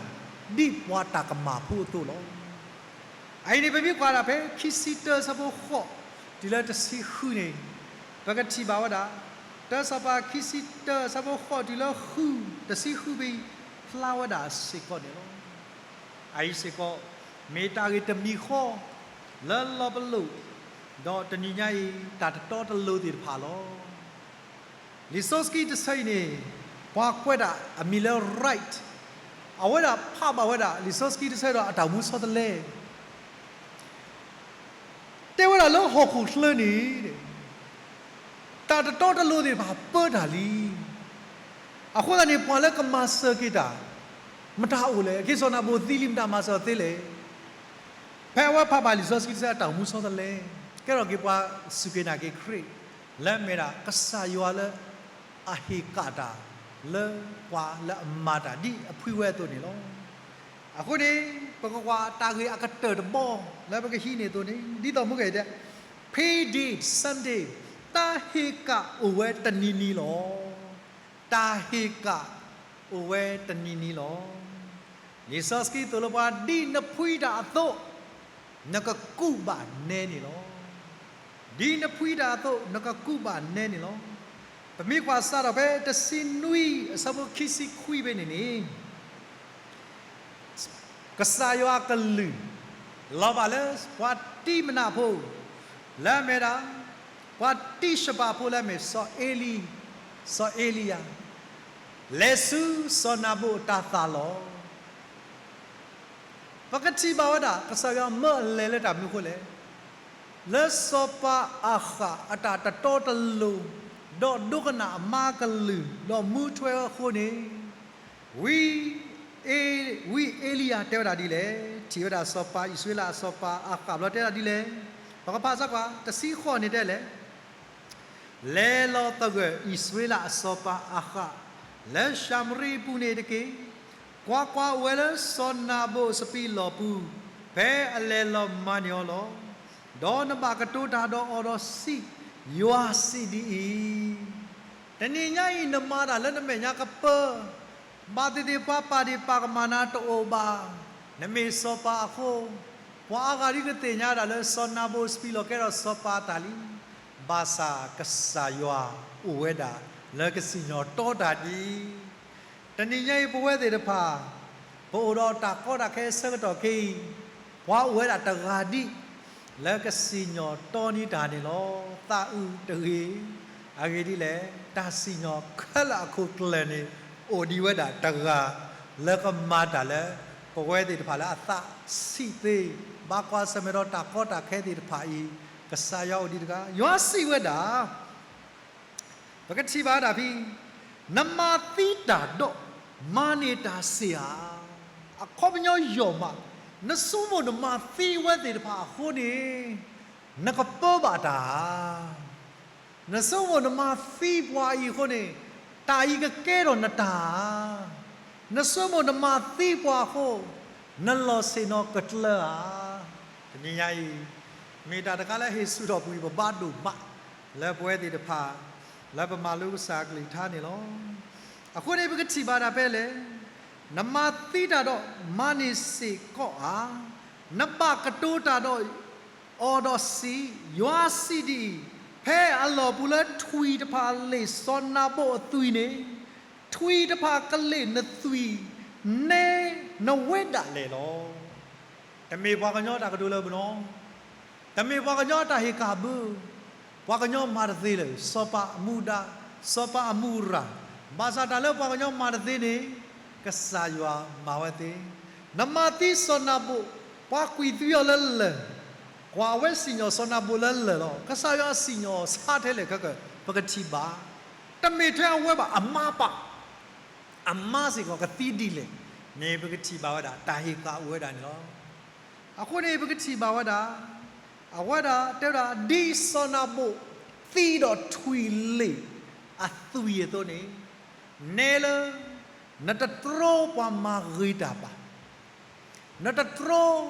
ဒ်ပှၤတၢ်ကမၣ်ဖိအသိးလီၤ. အအံၤန့ၣ် ပမ့ၢ်ကွၢ်ဒၣ်ဖဲ ခံဆံတၢ အဆၢဖိဃိး တုၤလၢတဆံဃုန့ၣ်, ပကထံၣ်ဘၣ်ဝဲဒၣ် တၢစီၤပၤ ခံဆံတၢ အဆၢဖိဃိး တုၤလၢဃု တဆံဃု ပဖျါဝဲဒၣ်စ့ၢ်ကီးန့ၣ်လီၤ. အအံၤစ့ၢ်ကီး မ့ၢ်တၢ်ဂ့ၢ်တမံၤဃီ လၢလီၤပလိာ်, ဒီးတနံၤညါအံၤ တၢ်တတီတလိၤသ့ၣ်တဖၣ်လီၤ. လံာ်စီဆှံတဆၢအံၤန့ၣ် ပှၤကွဲးဒၣ်အမံၤလၢ Wright, အဝဲဒၣ်ဖးဘၣ်ဝဲဒၣ် လံာ်စီဆှံတဆၢဒီးအတၢ်မူဆီတလဲ တဲဝဲဒၣ်လၢဟီၣ်ခိၣ်ချၢန့ၣ် တၢ်တတီတလိၤသ့ၣ်တဖၣ်ပၢတၢ်လံ. အဃိသတးန့ၣ် ပှၤလၢကမၤစၢၤက့ၤတၢ် မတၤအိၣ်လဲၣ်. က့ၤစီၤနၤဘူၤသံလံ မတၤမၤစၢၤသ့လဲၣ်. ဖဲအဝဲဖးဘၣ်လံာ်စီဆှံတဆၢအတၢ်မူဆီတလဲ ကဲထီၣ်က့ၤပှၤစူၢ်က့ၤနာ်က့ၤခရံာ် လၢအမ့ၢ်ဒၣ်ကစၢ်ယွၤလၢ အဟ့ၣ်ကၣ်တၢ် လၢပှၤလၢအမၤတၢ်ဒ်အဖှံဝဲအသိးန့ၣ်လီၤ. အဃိန့ၣ် ပကကွၢ်တၢ်ဂ့ၢ်အကတၢၢ်တဘီလၢပကဟံးန့ၢ်အသိးန့ၣ် ဒ်သိးမူကဲတဲ Payday Sunday, တၢ်ဟ့ၣ်ကၣ်အိၣ်ဝဲတနံၤနံၤလီၤ. တၢ်ဟ့ၣ်ကၣ်အိၣ်ဝဲတနံၤနံၤလီၤ. လံာ်စီဆှံသိၣ်လိပှၤ ဒ်နဖှံတၢ်အသိး နကကူးဘၣ်နဲန့ၣ်လီၤ. ဒ်နဖှံတၢ်အသိး နကကူးဘၣ်နဲန့ၣ်လီၤ. ပမ့ၢ်ကွၢ်စးထီၣ်ဖဲတဆံနွံ အဆၢဖိခံဆံခွံဖဲန့ၣ်န့ၣ် ကစၢ်ယွၤအကလုၢ် လီၤဘၣ်လၢပှၤတံမနၤဖိ လၢအမ့ၢ်ဒၣ် ပှၤတံၡဘးဖိလၢအမ့ၢ်စီၤအ့လံ, စီၤအ့လံယၤ လဲၤဆူစီၤနၤဘူၤအတၤသၣ်လီၤ. ပကထံၣ်ဘၣ်ဝဲဒၣ် ကစၢ်ယွၤမၢအလဲၤလၢတၢ်မနုၤအဃိလဲၣ်. လၢစီၤပၤအၤဃးအတၢ်တတီတလိၤ ဒီးဒိကနၣ်အမါကလုၢ် ဒီးမူထွဲအဃိန့ၣ် ဝံ, ဝံအ့လံယၤတဲဝဲဒၣ်ဒ်လဲၣ်. ထံၣ်ဝဲဒၣ်စီၤပၤအံၣ်စရ့လးအစီၤပၤအၤဃးဘျီတဲဒၣ်ဒ်လဲၣ်. ပကဖးစၢ်ကွၢ် တဆံဃိးန့ၣ်တဲလဲၣ်. လဲၤလီၤသဂၢၢ်အံၣ်စရ့လးအစီၤပၤအၤဃး လၢၡၤမရံအပူၤန့ၣ်တက့ၢ်. ကွၢ်ကွၢ်, အိၣ်ဝဲလၢစီၤနၤဘူၤအစပံးလီၢ်ပူၤ ဖဲအလဲၤလီၤမၤန့ၢ်အီၤလီၤ. ဒီးနဘၣ်ကတိၤတၢ်ဒီးအီၤဒီးစံး, ယွၤစံးဒ်အံၤ, တနံၤညါအံၤ နမၤတၢ်လၢနမဲာ်ညါကပၢ ဘၣ်သ့ၣ်သ့ၣ်ပှၤပာ်ဒ့ၣ်ပာ်ကမၣ်နၤတအိၣ်ဘၣ်. နမ့ၢ်စီၤပၤအဃိ, ပှၤအါဂၤဒ်ကသ့ၣ်ညါဒၣ်လၢစီၤနၤဘူၤအစပံးလီၢ်ကဲထီၣ်စီၤပၤအတၢ်လံ. ဘၣ်ဆၣ်ကစၢ်ယွၤအိၣ်ဝဲဒၣ်လၢကစံၣ်ညီၣ်တီတၢ်ဒ်အံၤ, တနံၤညါအံၤပဝဲသ့ၣ်တဖၣ် ပအိၣ်ဒီးတၢ်ကီတၢ်ခဲအဆၢကတီၢ်ခဲအံၤ, ပှၤအိၣ်ဝဲဒၣ်တဂၤဒ် လၢကစံၣ်ညီၣ်တီန့ၢ်တၢ်န့ၣ်လီၤ. သးအုးတဂ့ၤ. အဂ့ၢ်ဒ်လဲၣ်, တၢ်စံၣ်ညီၣ်ခဲလၢာ်အခိၣ်ကျၢၢ်န့ၣ် အိၣ်ဒံးဝဲဒၣ်တဂၤ လၢကမၤတၢ်လၢ ပဝဲသ့ၣ်တဖၣ်လၢအသးဆံးသ့, ဘၣ်ကွၢ်ဆၢၣ်မဲာ်ဒီးတၢ်ကီတၢ်ခဲသ့ၣ်တဖၣ်အံၤ, ကစၢ်ယွၤအိၣ်ဒံးတဂၤ. ယွၤစံးဝဲဒၣ် ပကထံၣ်ဘၣ်ဒၣ်ဖဲ နမၤသံတၢ်ဒီး မၤန့ၢ်တၢ်စ့ၢ်ဧါ. အခီပညီယိာ်မး, နဆိကမိၣ်နမၤသံဝဲသ့ၣ်တဖၣ်အဃိန့ၣ် နကပၢဘၣ်တၢ်ဧါ. နဆိကမိၣ်နမၤသံပှၤအံၤအဃိန့ၣ် တၢ်အံၤကကဲထီၣ်နတၢ်ဧါ. နဆိကမိၣ်နမၤသံပှၤအဃိ နလီၢ်ဆ့ၣ်နီၤကတြၢၤဧါ. တနံၤညါအံၤ မ့ၢ်တၢ်တခါလၢဟ့ၣ်ဆူၣ်ထီၣ်ကွံာ်ပဘါဒိၣ်မး လၢပဝဲသ့ၣ်တဖၣ် လၢပမၤလိကစၢ်အကလုၢ်ကထါန့ၣ်လီၤ. အဃိန့ၣ် ပကထံၣ်ဘၣ်ဒၣ်ဖဲလဲၣ်, နမၤသံတၢ်ဒီး မၤန့ၢ်စ့ၢ်ကီးဧါ. နဘၣ်ကတိၤတၢ်ဒီးအီၤဒီးစံး, ယွၤစံးဒ်အံၤ, ဖဲအလီၢ်ပူၤလၢထွံၣ်တဖၣ်အလ့ၣ်စီၤနၤဘိၣ်အသွံၣ်န့ၣ်, ထွံၣ်တဖၣ်ကလ့ၣ်နသွံၣ်, နဲနဝဲဒၣ်လဲာ်လီၤ. တမ့ၢ်ပှၤကညီတၢ်ကတိၤလၢပနီၢ်, တမ့ၢ်ပှၤကညီတၢ်ဟ့ၣ်ကၣ်ဘၢ, ပှၤကညီမၤတသ့လၢၤ, စီၤပၤအမူဒါ, စီၤပၤအမူရၤ, ဘၣ်ဆၣ်တၢ်လၢပှၤကညီမၤတသ့န့ၣ်, ကစၢ်ယွၤမၤဝဲသ့. နမၤသံစီၤနၤဘိၣ်, ပှၤကွံာ်သွံအီၤလၢလၢၢ်, ကွၢ်အဝဲစံၣ်ညီၣ်စီၤနၤဘိၣ်လၢလၢၢ်လီၤ. ကစၢ်ယွၤစံၣ်ညီၣ်ဆါထဲလဲၣ်ခဲကၢၢ် ပကထံၣ်ဘၣ်. တမ့ၢ်ထဲအဝဲဘၣ် အမါပၢ် အမါစ့ၢ်ကီးကသံဒ်လဲၣ်န့ၣ် ပကထံၣ်ဘၣ်ဝဲဒၣ် တၢ်ဟ့ၣ်ကၣ်အိၣ်ဝဲဒၣ်န့ၣ်လီၤ. အဃိန့ၣ် ပကထံၣ်ဘၣ်ဝဲဒၣ်, အဝဲဒၣ်တဲဝဲဒၣ် ဒ်စီၤနၤဘိၣ်သံဒီးထွံၣ်လ့ၣ်အသွံၣ်အသိးန့ၣ်, နဲလၢ နတတြီပှၤမၤဂ့ၤတၢ်ဘၣ် နတတြီ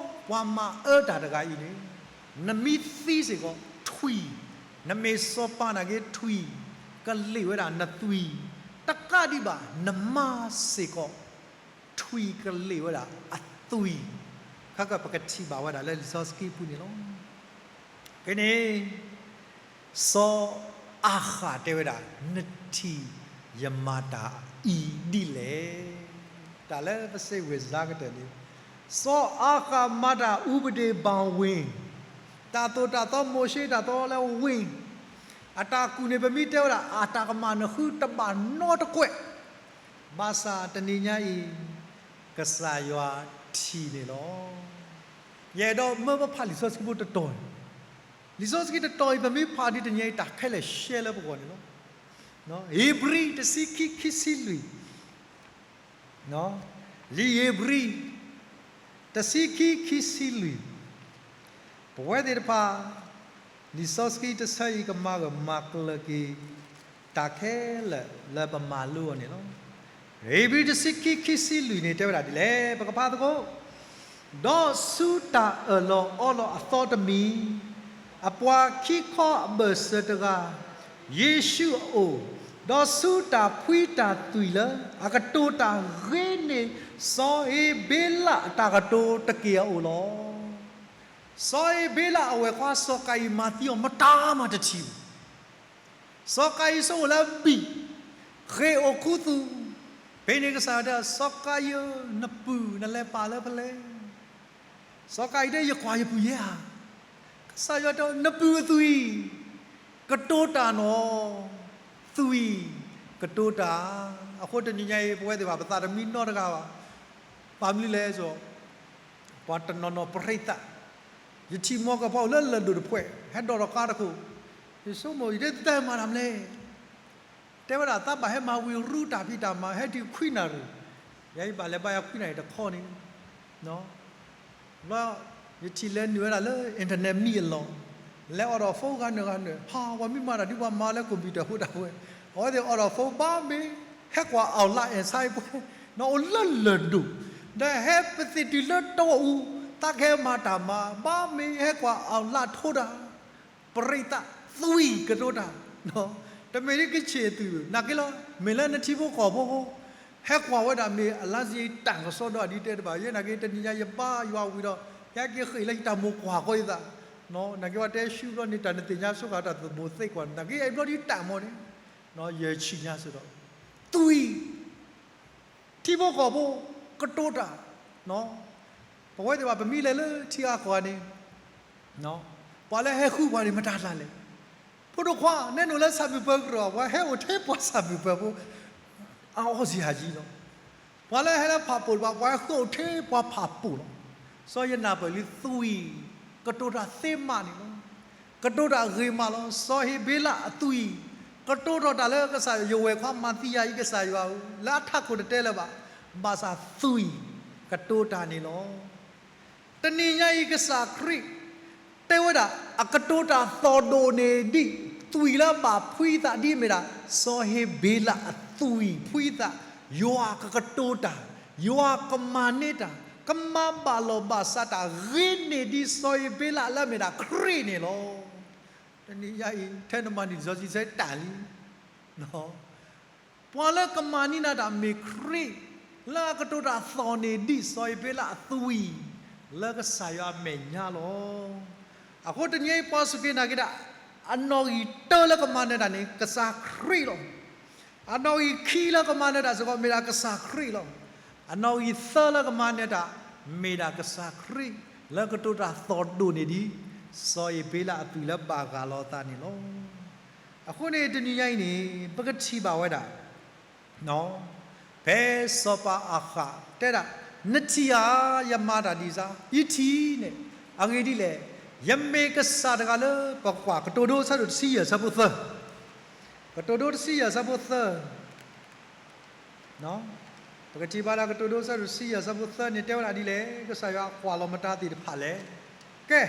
ပှၤမၤအၢတၢ်တဂၤအံၤန့ၣ်, နမ့ၢ်သံစ့ၢ်ကီးထွံၣ်, နမ့ၢ်စီၤပၤနာ်က့ထွံၣ်ကလ့ၣ်ဝဲဒၣ်နသွံၣ်, တကးဒံးဘၣ် နမါစ့ၢ်ကီး ထွံၣ်ကလ့ၣ်ဝဲဒၣ်အသွံၣ်, ခဲကၢၢ်ပကထံၣ်ဘၣ်ဝဲဒၣ်လၢလံာ်စီဆှံပူၤန့ၣ်လီၤ. ဖဲန့ၣ် စီၤအၤဃၣ်တဲဝဲဒၣ် နထံၣ်ယမၤတၢ်အံၤဒ်လဲၣ်. တၢ်လၢပစံးဝဲစါကတၢၢ်န့ၣ်, စီၤအၤဃၣ်မၤတၢ်အူပဒ့ၣ်ဘၣ်ဝ့ၢ်, တၢ်သိၣ်တၢ်သီမိၤၡ့တၢ်သီလၢဝ့ၢ်, အတၢ်ကူၣ်န့ၣ် ပမ့ၢ်တဲဝဲဒၣ် အတၢ်ကမၣ်နဃုတဘၣ်နီတကွဲၢ်, ဘၣ်ဆၣ်တနံၤညါအံၤ ကစၢ်ယွၤထံၣ်န့ၣ်လီၤ. ယအဲၣ်ဒိးမၢပဖးလံာ်စီဆှံဖိတတီၤအံၤ, လံာ်စီဆှံတတီၤအံၤ ပမ့ၢ်ဖးဒ်တနံၤအံၤ တၢ်ခဲလၢာ်ရှဲလၢပဂီၢ်န့ၣ်လီၤ. ဧ့ၤဘြံၤ တဆံခံ ခံဆံလွံၢ်, လံာ်ဧ့ၤဘြံၤ တဆံခံ ခံဆံလွံၢ်, ပဝဲသ့ၣ်တဖၣ် လံာ်စီဆှံတဆၢအံၤ ကမၤဂၢၢ်မၤကျၢၤက့ၤ တၢ်ခဲလၢာ်လၢပမၤလိအီၤန့ၣ်လီၤ. ဧ့ၤဘြံၤ တဆံခံ ခံဆံလွံၢ်န့ၣ် တဲဝဲဒၣ်ဒ်လဲၣ်, ပကဖးသကိး, ဒီးဆူတၢ်အၢၣ်လီၤအီလီၤအသီတမံၤ, အပှၤခံခီအဘၢၣ်စၢၤတဂၤ ယ့ၣ်ၡူးအအိၣ်, ဒီးဆူတၢ်ဖှံတၢ်သွံၣ်လၢအကတိၤတၢ်ဂ့ၤန့ၢ် စီၤဧ့ၤဘ့လးအတၢ်ကတိၤတက့ၢ်အအိၣ်လီၤ. စီၤဧ့ၤဘ့လးအဝဲၢ်ခွါစီၤကၤယံၣ်မၤသံအီၤ မတၤမၤတထံၣ်ဘၣ်. စီၤကၤယံၣ်ဆိကမိၣ်လၢအဘံၣ်, ဃ့ၢ်အိၣ်ခူသူၣ်, ဖဲန့ၣ်ကစၢ်ယွၤတဲ စီၤကၤယံၣ်ဧၢ, နပုၢ်နလဲၤပာ်လၢဖဲလဲၣ်. စီၤကၤယံၣ်တဲ ယကွၢ်ယပုၢ်ယဲဧါ. ကစၢ်ယွၤတဲ နပုၢ်အသွံၣ် ကတိၤတၢ်နီၣ်, သွံၣ်ကတိၤတၢ်. အဃိတနံၤညါအံၤ ပဝဲသ့ၣ်တဖၣ် ပသးတမံနီတဂၤဘၣ်. ဘၣ်မနုၤလဲၣ်, ပှၤတနီၤနီၤပရ့သး, ယထံၣ်မီၢ်ကပီၤအိၣ်လၢလၢၢ်ဒိၣ်တဖှဲး ဟဲဒိးထီၣ်ကါတခိၣ်, ယဆိကမိၣ် ယတဲတၢ်မၤတၢ်မနုၤလဲၣ်. တဲဝဲဒၣ် သးဘၣ်ဟဲမၤဝံၤရူတၢ်ဖံးတၢ်မၤ ဟဲတုၤခွံနၣ်ရံၣ်, ယၤယဘၣ်လဲၤဘါယၤခွံနၣ်ရံၣ်တခီန့ၣ်, ဘျီ ယထံၣ်လဲၤနုာ်ဝဲဒၣ်လၢ internet မံအလီၢ်, လဲၤ order phone ဂၤနုာ်ဂၤနုာ်, ဟါ ပှၤမ့ၢ်မၤတၢ်ဒ်ပှၤမၤလၢ computer ဖိတၢ်ဝဲ, အဝဲသ့ၣ် order phone ဘၣ်မ့ၢ် ဟဲကွၢ်အီၣ်လၣ်အဲၣ်ဆါအံၤပှဲၤ, နအိၣ်လၢလၢၢ်ဒိၣ်, ဒီးဟဲပသ့ၣ်တုၤလၢတီအူ, သးကဟဲမၤတၢ်မၤ ဘၣ်မ့ၢ်ဟဲကွၢ်အီၣ်လၣ်ထိတၢ် ပရ့သးသွံၣ်ကတိၤတၢ်, တမ့ၢ်ဒ်ကဆ့ၣ်သွံၣ် နာ်က့လီၤ, မ့ၢ်လၢနထံဖိကီၢ်ဖိ ဟဲကွၢ်ဝဲဒၣ်မ့ၢ်အလါစ့တၢ်ကစီဒီးဒ်တဲတဘၣ်, ယဲနာ်က့တနံၤညါယဘါယွၤဝံၤဒီး ယဟဲက့ၤဃ့ၢ်လၢယတၢ်မိၢ်ကွၢ်ဃီယသး, နာ်က့ပှၤတဲရှုဘျီန့ၣ် တၢ်နသ့ၣ်ညါဆိဃာ်တၢ်သဘိသ့ကွၢ် နာ်က့အံၤဘျီဒ်တၢ်မီန့ၣ်, ယဆံၣ်ညါစ့ၢ်ဒီး သွံၣ် ထံဖိကီၢ်ဖိ ကတိၤတၢ်, ပဝဲသ့ၣ်ဘၣ်ပမံလဲၤလၢထံဂၤကီၢ်ဂၤန့ၣ်, ပှၤလၢဟဲဃုပှၤန့ၣ် မတၤတၢ်လဲၣ်. ဖိဒိၣ်ခွါ နဲနုာ်လၢဆၣ်မုာ်ပၢၤကရၢၢ် ပှၤဟဲအိၣ်ထဲပှၤဆၣ်မုာ်ပၢၤဖိ အအီစံၣ်ဟးယံၤလီၤ. ပှၤလၢဟဲလၢဖၣ်ပိာ်တဖၣ် ပှၤဟဲဃုအိၣ်ထဲပှၤဖၣ်ပိာ်လီၤ. စီၤယနၢ်ပၢၢ်လံသွံၣ် ကတိၤတၢ်သ့မးန့ၣ်လီၤ. ကတိၤတၢ်ဂ့ၤမးလီၤ. စီၤဧ့ၤဘ့လးအသွံၣ် ကတိၤထီၣ်တၢ်လၢကစၢ်ယွၤ ယဝဲၢ်ခွါမၤသံယၤအံၤ ကစၢ်ယွၤဧၢ, လၢအထးခိၣ်တတဲလၢၤဘၣ်, ဘၣ်ဆၣ်သွံၣ်ကတိၤတၢ်န့ၣ်လီၤ. တနံၤညါအံၤ ကစၢ်ခရံာ် တဲဝဲဒၣ် အကတိၤတၢ်သီၣ်ဒိၣ်န့ၢ်ဒံး သွံၣ်လၢအဘၣ်ဖှံသးဒ်မ့ၢ်ဒၣ် စီၤဧ့ၤဘ့လးအသွံၣ်ဖှံသး, ယွၤကကတိၤတၢ်, ယွၤကမၤန့ၢ်တၢ်, ကမၤဘၣ်လီၢ်ဘၣ်စးတၢ် ဂ့ၤန့ၢ်ဒံးစီၤဧ့ၤဘ့လးလၢအမ့ၢ်ဒၣ်ခရံာ်န့ၣ်လီၤ. တနံၤညါအံၤ ထဲနမၤန့ၢ်လံာ်စီဆှံ ဆၢတၢ်လံ ပှၤလၢကမၤန့ၢ်နၤတၢ်မ့ၢ်ခရံာ်, လၢအကတိၤတၢ်သီၣ်န့ၢ်ဒံးစီၤဧ့ၤဘ့လးအသွံၣ်, လၢကစၢ်ယွၤအမဲာ်ညါလီၤ. အဃိတနံၤအံၤ ပှၤစူၢ်က့ၤနာ်က့ၤတၢ် အနီၣ်ဂံၢ်တၢလၢကမၤနၢၤတၢ်န့ၣ် ကစၢ်ခရံာ်လီၤ. အနီၣ်ဂံၢ်ခံလၢကမၤနၢၤတၢ်စ့ၢ်ကီး မ့ၢ်ဒၣ်ကစၢ်ခရံာ်လီၤ. အနီၣ်ဂံၢ်သၢလၢကမၤနၢၤတၢ် မ့ၢ်ဒၣ်ကစၢ်ခရံာ် လၢကတိၤတၢ်သီၣ်ဒိၣ်န့ၢ်ဒံး စီၤအ့းဘ့လးအသွံၣ်လၢဘၣ်ဂၢ်လီၤအသးန့ၣ်လီၤ. အဃိန့ၣ် တနံၤညါအံၤန့ၣ် ပကထံၣ်ဘၣ်ဝဲဒၣ် ဖဲစီၤပၤအၤဃးတဲဒၣ်, နထံၣ်ဧါ, ယမၤတၢ်ဒ်စါ, ယထံၣ်န့ၣ်, အဂ့ၢ်ဒ်လဲၣ်, ယမ့ၢ်ကစၢ်တဂၤလၢ ပကကွၢ်ကတိၤဒိ အဆၢဒိၣ်တဆံယဲၢ် အဆၢဖိသၢ, ကတိၤဒိတဆံယဲၢ် အဆၢဖိသၢ, ပကထံၣ်ဘၣ်လၢကတိၤဒိ အဆၢဒိၣ်တဆံယဲၢ် အဆၢဖိသၢန့ၣ် တဲဝဲဒၣ်ဒ်လဲၣ်, ကစၢ်ယွၤကွၢ်လီၤမတၤသ့ၣ်တဖၣ်လဲၣ်. ကဲ,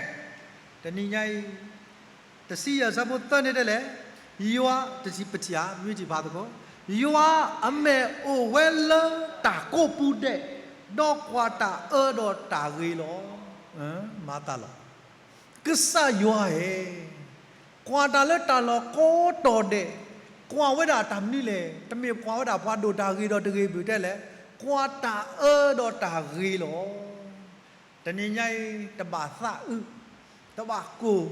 တနံၤညါအံၤ တဆံယဲၢ် အဆၢဖိသၢန့ၣ်တဲလဲၣ်, ယွၤ, တထံၣ်ပထံၣ်ဧါ, မ့ၢ်ထံၣ်ဖးသကိး, ယွၤအမဲာ်အိၣ်ဝဲလၢတၢ်ကိးပူၤဒဲး, ဒီးကွၢ်တၢ်အၢဒီးတၢ်ဂ့ၤလီၤ. မၤသးလီၤ. ကစၢ်ယွၤဧၢ, ကွၢ်တၢ်လၢတၢ်လီၢ်ကိးတီၤဒဲး, ကွၢ်ဝဲဒၣ်တၢ်မနုၤလဲၣ်, တမ့ၢ်ကွၢ်ဝဲဒၣ်ပှၤဒိၣ်တၢ်ဂ့ၤဒီးတဂ့ၤဘၣ်တဲလဲၣ်, ကွၢ်တၢ်အၢဒီးတၢ်ဂ့ၤလီၤ. တနံၤညါအံၤ တဘၣ်သးအုး, တဘၣ်ကိၢ်,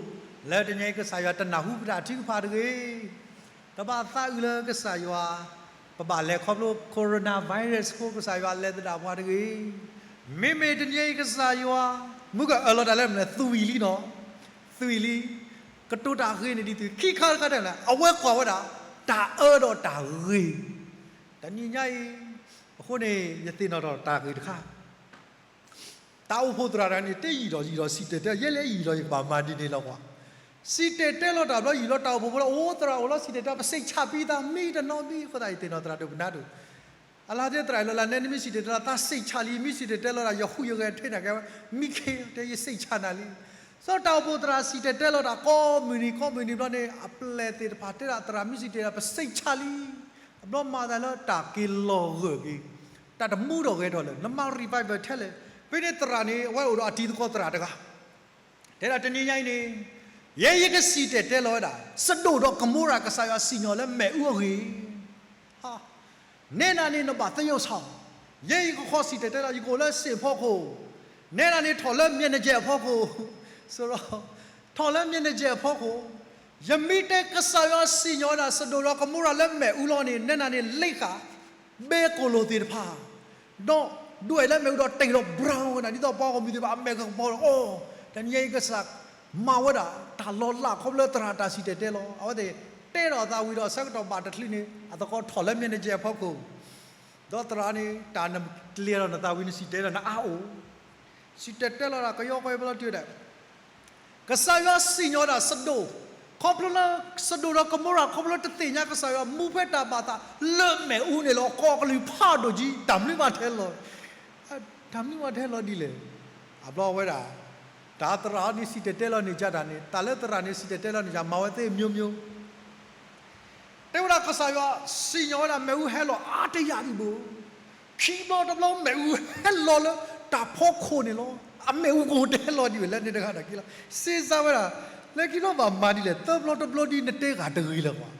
လၢတနံၤအံၤ ကစၢ်ယွၤတနၢ်ဟူပတၢ်ထုကဖၣ်တဂ့ၤ. တဘၣ်သးအုးလၢကစၢ်ယွၤ, ပဘၣ်လဲၤခီဖျိ coronavirus အဃိ ကစၢ်ယွၤလဲၤသဒၣ်ပှၤတဂ့ၤ. မ့မ့ၢ်တနံၤအံၤ ကစၢ်ယွၤ မုၢ်ကအၢၣ်လီၤတၢ်လၢမနုၤလဲၣ်, သွံၣ်လံနီၤ, သွံၣ်လံ, ကတိၤတၢ်ဂ့ၤန့ၣ်ဒ်သွံၣ်, ခံခါတခါတခါလဲၣ်, အဝဲကွၢ်ဝဲဒၣ် တၢ်အၢဒီးတၢ်ဂ့ၤ. တနံၤညါအံၤ, အဃိန့ၣ် ယသ့ၣ်နီၣ်ထီၣ်တၢ်ဂ့ၢ်တခါ တၢ်အိၣ်ဖှိၣ်သရၣ်တဂၤန့ၣ် တယံာ်ဒီးယံာ်ဒီးစံၣ်တဲၤတဲလီၤ, ယဲလဲၣ်ယံာ်ဒီးယကဘၣ်မၤဒ်န့ၣ်လီၤကွၢ်. စံၣ်တဲၤတဲလီၤတၢ်ဘျီ ယံာ်လီၤတၢ်အိၣ်ဖှိၣ်ဖိလီၤ, အိၣ်သရၣ်အိၣ်လီၤ စံၣ်တဲၤတဲ ပစံၣ်ဆၣ်ပံသးမံတနီၤမံ, အဃိသတးယသ့ၣ်နီၣ်သရၣ်ဒိၣ်ပနါဒိၣ်, အလါတဲသရၣ်အံၤလီၤလၢ နဲနမ့ၢ်စံၣ်တဲၤတဲလီၤ သးစံၣ်ဆၣ်လံ, မ့ၢ်စံၣ်တဲၤတဲလီၤတၢ် ယဃုယဂဲၤထွဲနၤကဲ, မံခ့တဲယစံၣ်ဆၣ်နၤလံ. စီၤတၢ်အိၣ်ဖှိၣ်သရၣ်စံၣ်တဲၤတဲလီၤတၢ်ကိးမုၢ်နံၤကိးမုၢ်နံၤဘျီန့ၣ် အပျဲၢ်သ့ၣ်တဖၣ်တဲဒၣ်သရၣ်မ့ၢ်စံၣ်တဲၤတဲလီၤ ပစံၣ်ဆၣ်လံ. အဘျီမၤသးလၢတၢ်က့ၤလီၤဂၢၢ်က့ၤ, တၢ်တမူထီၣ်ဂဲၤထီၣ်လၢၤ, နမၤ revival ထဲလဲၣ်. ဖဲန့ၣ်သရၣ်န့ၣ် အဝဲအိၣ်ဒီးအတံၤသကိးသရၣ်တဂၤ, တဲဒၣ်တနံၤညါအံၤန့ၣ်, ယဲယကစံၣ်တဲၤတဲလီၤဝဲဒၣ် စဒိၣ်ဒီးကမိရၤ ကစၢ်ယွၤစံၣ်ညီၣ်လၢမ့ၣ်အူအဂ့ၢ် နဲဒၣ်န့ၣ်နဘၣ်သယုၢ်ဆၣ်, ယဲယကခီစံၣ်တဲၤတဲလီၤ ယကအိၣ်လၢစ့ၣ်ဖီခိၣ်, နဲဒၣ်န့ၣ်ထီၣ်လၢမျဲၢ်နကဲးအဖီခိၣ်, စရီ, ထီၣ်လၢမျဲၢ်နကဲးအဖီခိၣ်, ယမ့ၢ်တဲကစၢ်ယွၤစံၣ်ညီၣ်ဝဲဒၣ် စဒိၣ်ဒီးကမိရၤလၢမ့ၣ်အူလီၤန့ၣ် နဲဒၣ်န့ၣ်လ့ဃာ် ဘဲကိၣ်လိၣ်သ့ၣ်တဖၣ်, ဒီးဒွဲၣ်လၢမ့ၣ်အူဒီးတ့ၢ်ဒီး brown ဝဲဒၣ် ဒ်သိးပှၤဂီၢ်မုၢ်သ့ၣ်တဖၣ် အမဲာ်ကကပီၤဒီး အိၣ်, တနံၤညါအံၤကစၢ်မၤဝဲဒၣ် တၢ်လီၤလးခီဖျိလၢသရၣ်တၢ်စံၣ်တဲၤတဲလီၤ. အဝဲသ့ၣ်တဲဒီးအသးဝံၤဒီးအဆၢကတီၢ်ဘၣ်တချုးန့ၣ် အသကိးထီၣ်လၢမျဲၢ်နကဲးအဖီခိၣ်, ဒီးသရၣ်န့ၣ် တၢ်နကျဲၤဒီးနသးဝံၤနစံၣ်တဲၤဒီးနအါအိၣ် စံၣ်တဲၤတဲလီၤတၢ်ကယီကယီဘျီတုၤဒဲး ကစၢ်ယွၤစံၣ်ညီၣ်ဝဲဒၣ်စဒိၣ်, ခီဖျိလၢ စဒိၣ်ဒီးကမိရၤ ခီဖျိလၢတသ့ၣ်ညါကစၢ်ယွၤ မူဖဲတၢ်ဘၣ်သးလၢမ့ၣ်အူန့ၣ်လီၤ. ကီၢ်ကလုၢ်ဖးဒိၣ်ကံ တၢ်မနုၤမးထဲလီၤ, တၢ်မနုၤမးထဲလီၤဒ်လဲၣ်. အဘျီဝဲဒၣ် တၢ်သရၣ်န့ၣ်စံၣ်တဲၤတဲလီၤန့ၢ်ကဒါန့ၣ် တၢ်လၢသရၣ်န့ၣ်စံၣ်တဲၤတဲလီၤန့ၢ်ကဒါ မၤဝဲသ့ၣ်မျိုးမျိုး တဲဝဲဒၣ်ကစၢ်ယွၤစံၣ်ညီၣ်ဝဲဒၣ်မ့ၣ်အူဟဲလီၤအါတယၢ်ဒံးဘၣ်. ခံဘျီတဘျီမ့ၣ်အူဟဲလီၤလၢတၢ်ဖီခိၣ်န့ၣ်လီၤ. အမ့ၣ်အူကအိၣ်တဟဲလီၤဒံးဘၣ်လၢန့ၣ်တဂၤဒီးက့လီၤ. စ့စါဝဲဒၣ် လၢခံဘျီဘၣ်မၤဒ်လဲၣ် သၢဘျီတဘျီဒ်နတဲဂၤတဂ့ၤလၢၤဘၣ်.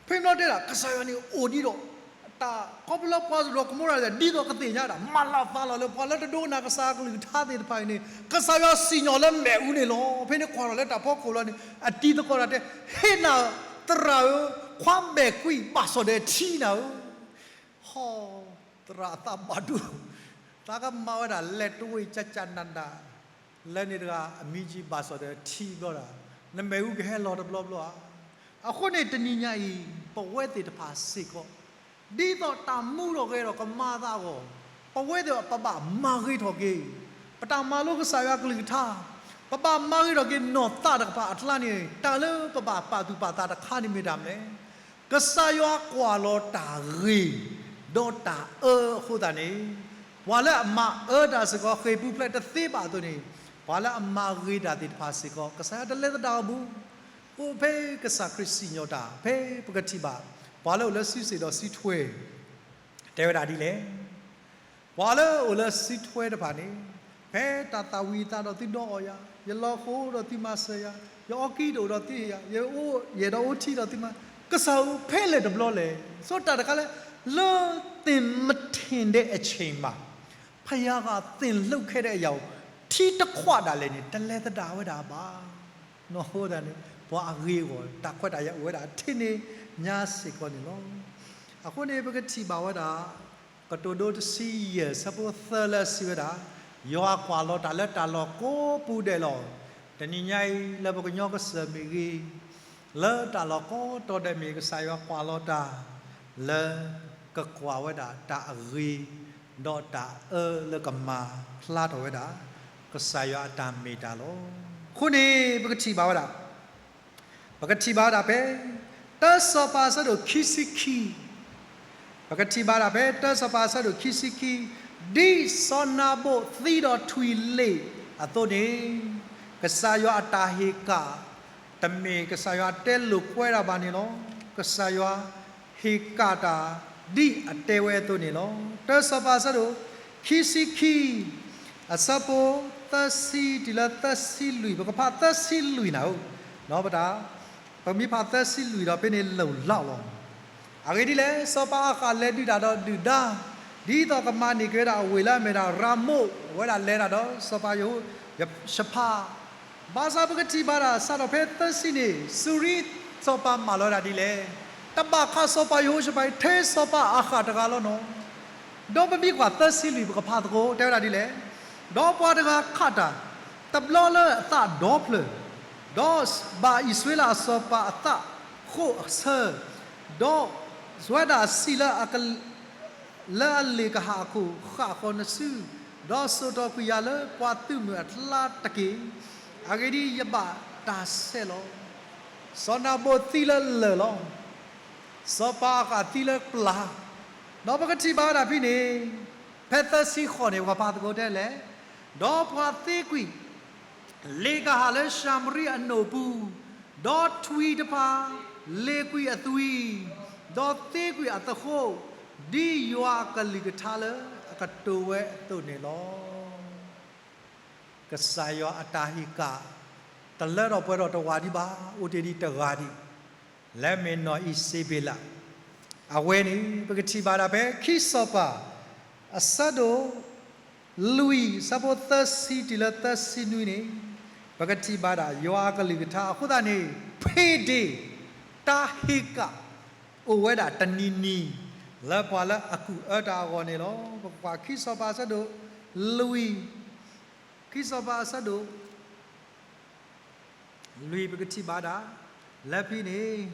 ဖဲဘျီတဲဒၣ် ကစၢ်ယွၤန့ၣ်အိၣ်ဒံးဒီး တၢ်ခီဖျိလၢပှၤစဒိၣ်ကမိရၤလဲၣ် ဒ်သိးကသ့ၣ်ညါဒၣ် မၤလၤသးလီၤလၢပှၤလၢတဒိကနၣ်ကစၢ်အကလုၢ်ကထါသ့ၣ်တဖၣ်အံၤန့ၣ် ကစၢ်ယွၤစံၣ်ညီၣ်လၢမ့ၣ်အူန့ၣ်လီၤ. ဖဲန့ၣ်ကွၢ်ထီၣ်လၢတၢ်ဖီခိၣ်လီၤန့ၣ် အတံၤသကိးတၢ်တဲ ဟ့ၣ်နၤ သရၣ်ဧၢ, ခွါမဲာ်ကွံာ်ဘၣ်စီၣ်ဒီးထံနၤဧၢ. ဟီ, သရၣ်အသးဘၣ်ဒိ, သးကမၤဝဲဒၣ်လဲၤတဝ့ၢ်ကၠၢ်ကၠၢ်နးနး လၢန့ၣ်တဂၤအမံၤကံဘၣ်စီၣ်ဒီးထံဘျီဒၣ် နမ့ၣ်အူကဟဲလီၤတဘျီဘျီဧါ. အဃိန့ၣ်တနံၤညါအံၤ ပဝဲသ့ၣ်တဖၣ်စ့ၢ်ကီး ဒ်သိးတၢ်မူထီၣ်ဂဲၤထီၣ်ကမၤသးအဂီၢ် ပဝဲသ့ၣ်ပဘၣ်မၤဂ့ၤထီၣ်က့ၤ ပတၢ်မၤလိကစၢ်ယွၤကလုၢ်ကထါ, ပဘၣ်မၤဂ့ၤထီၣ်က့ၤနီၢ်သးတကပၤအကျါန့ၣ် တၢ်လၢပဘၣ်ပာ်သူၣ်ပာ်သးတခါန့ၣ်မ့ၢ်တၢ်မနုၤလဲၣ်. ကစၢ်ယွၤကွၢ်လီၤတၢ်ဂ့ၤ ဒီးတၢ်အၢအဃိသတးန့ၣ် ပှၤလၢအမၤအၢတၢ်စ့ၢ်ကီး ဃ့ၢ်ပူၤဖျဲးတသ့ဘၣ်အသိးန့ၣ် ပှၤလၢအမၤဂ့ၤတၢ်သ့ၣ်တဖၣ်စ့ၢ်ကီး ကစၢ်ယွၤတလဲၤသဒၣ်အီၤဘၣ်. အိၣ်ဖဲကစၢ်ခရံာ်စံၣ်ညီၣ်တၢ် ဖဲပကထံၣ်ဘၣ် ပှၤလၢအိၣ်လၢစုစ့ၣ်ဒီးစုထွဲ တဲဝဲဒၣ်ဒ်လဲၣ်. ပှၤလၢအိၣ်လၢစုထွဲတဖၣ်န့ၣ် ဖဲတၢ်သၣ်ဝံၤအသးဒီးသုဒီအီၣ်ယၤ, ယလီၤဃိဒီးသုမၤစၢၤယၤ, ယအီကံတအိၣ်ဒီးသုဟ့ၣ်ယၤ, ယအိၣ်ယဲၢ်ဒီးအိၣ်ထံဒီးသုမၤ, ကစၢ်ဧၢ ဖဲလဲၣ်တဘျီလဲၣ်. စီၤတၢ်တခါလၢ လၢသင်မထင်တဲ့အချိန်မှာ ဘုရားကသင်လုပ်ခဲ့တဲ့အရာကို ထင် ခံတခွးဒၣ်လဲာ်န့ၣ် တလဲၤသဒၣ်ဝဲဒၣ်ဘၣ်. အဃိသတးန့ၣ် ပှၤအဂ့ၤအဂီၢ် တၢ်ခွဲးတၢ်ယာ်အိၣ်ဝဲဒၣ်ထဲန့ၣ်ညါစ့ၢ်ကီးန့ၣ်လီၤ. အဃိန့ၣ် ပကထံၣ်ဘၣ်ဝဲဒၣ် ကတိၤဒိတဆံယဲၢ် ဆၢဖိသၢလၢအစံးဝဲဒၣ်, ယွၤကွၢ်လီၤတၢ်လၢတၢ်လီၢ်ကိးပူၤဒဲးလီၤ. တနံၤညါအံၤ လၢပကညီကစၢၢ်မ့ၢ်ဂ့ၤ, လၢတၢ်လီၢ်ကိးတီၤဒဲးမ့ၢ် ကစၢ်ယွၤကွၢ်လီၤတၢ် လၢကကွၢ်ဝဲဒၣ်တၢ်အဂ့ၤ ဒီးတၢ်အၢလၢကမၤဖျါထီၣ်ဝဲဒၣ် ကစၢ်ယွၤအတၢ်မ့ၢ်တၢ်လီၤ. အဃိန့ၣ် ပကထံၣ်ဘၣ်ဝဲဒၣ် ပကထံၣ်ဘၣ်ဝဲဒၣ်ဖဲ တၢစီၤပၤအဆၢဒိၣ်ခံဆံခံ, ပကထံၣ်ဘၣ်ဒၣ်ဖဲ တၢစီၤပၤအဆၢဒိၣ်ခံဆံခံ, ဒ်စီၤနၤဘိၣ်သံဒီးထွံၣ်လ့ၣ်အသိးန့ၣ်, ကစၢ်ယွၤအတၢ်ဟ့ၣ်ကၣ် တမ့ၢ်ကစၢ်ယွၤတဲလိာ်ကွဲတၢ်ဘၣ်န့ၣ်လီၤ. ကစၢ်ယွၤဟ့ၣ်ကၣ်တၢ် ဒ်အတဲဝဲအသိးန့ၣ်လီၤ. တၢစီၤပၤအဆၢဒိၣ်ခံဆံခံ, အဆၢဖိ သၢဆံတုၤလၢသၢဆံလွံၢ်, ပကဖးသၢဆံလွံၢ်နၤဧၢ, ပတၢ် ပမ့ၢ်ဖးသၢဆံလွံၢ်ဒီးဖဲန့ၣ်လီၤလီၤလီၤ. အဂ့ၢ်ဒ်လဲၣ်, စီၤပၤအၤဃးလဲၤဒုးတၢ်ဒီးဒုၣ်ဒါ, ဒ်သိးကမၤန့ၢ်က့ၤဝဲဒၣ်အဝ့ၢ်လၢအမ့ၢ်ဒၣ်ရၤမိး, အဝဲဒၣ်လဲၤတၢ်ဒီးစီၤပၤယဟိၣ်ၡဖး, ဘၣ်ဆၣ်ပကထံၣ်ဘၣ်ဒၣ် စးထီၣ်ဖဲသၢဆံန့ၣ် စူၤရံစီၤပၤမၢလီၤဝဲဒၣ်ဒ်လဲၣ်, တဘၣ်ခးစီၤပၤယဟိၣ်ၡဖးအံၤ ထဲစီၤပၤအၤဃးတဂၤလီၤနီၤ. ဒီးပမ့ၢ်ကွၢ်သၢဆံလွံၢ် ပကဖးသကိး တဲဝဲဒၣ်ဒ်လဲၣ်, ဒီးပှၤတဂၤခးတၢ် တဘျီလၢအသးဒီဖျၢၣ်, ဒီးဘၣ်အံၣ်စရ့လးအစီၤပၤအသးဃိးအဆၢ, ဒီးဝဲဒၣ်စံးလၢအက လၢအလ့ၣ်ကဟၣ်အခိၣ် ဃၣ်ဃီၤနစု, ဒီးစိာ်ထီၣ်ကွံာ်ယၤလၢပှၤသုးမုၢ်အကျါတက့ၢ်. အဂ့ၢ်ဒ်အံၤ, ယဘၣ်တၢ်ဆဲးလီၤ. စီၤနၤဘိၣ်သံလၢလၢၢ်လီၤ. စီၤပၤအၤဃးသံလၢပျၢ်. ဒီးပကထံၣ်ဘၣ်ဝဲဒၣ်ဖဲန့ၣ်, ဖဲသၢဆံဃိးန့ၣ် ပှၤဖးသကိးတဲလဲၣ်, ဒီးပှၤသ့ကွံာ် လ့ၣ်ကဟၣ်လၢၡၤမရံအနိၣ်ပူၤ, ဒီးထွံၣ်တဖၣ် လ့ၣ်ကွံာ်အသွံၣ်, ဒီးသ့ကွံာ်အသဃိး, ဒ်ယွၤအကလုၢ်ကထါလၢအကတိၤဝဲအသိးန့ၣ်လီၤ. ကစၢ်ယွၤအတၢ်ဟ့ၣ်ကၣ် တလၢထီၣ်ပှဲၤထီၣ်တဝာ်ဒံးဘၣ်, အိၣ်တ့ၢ်ဒံးတဂၤဒံး, လၢမ့ၢ်နီၢ်အံၤစ့ဘ့းလး. အဝဲန့ၣ် ပကထံၣ်ဘၣ်ဒၣ်ဖဲခံစီၤပၤ အဆၢဒိၣ် လွံၢ် ဆၢဖိသၢဆံတုၤလၢသၢဆံနွံန့ၣ်, ပကထံၣ်ဘၣ်ဒၣ်ယွၤအကလုၢ်ကထါအဃိသတးန့ၣ်, ဖ့ဒ့ၣ် တၢ်ဟ့ၣ်ကၣ် အိၣ်ဝဲဒၣ်တနံၤနံၤ လၢပှၤလၢအကူၣ်အၢတၢ်အဂီၢ်န့ၣ်လီၤ. ပကကွၢ်ခံစီၤပၤအဆၢဒိၣ် လွံၢ်, ခံစီၤပၤအဆၢဒိၣ် လွံၢ် ပကထံၣ်ဘၣ်ဒၣ် လၢဖဲန့ၣ်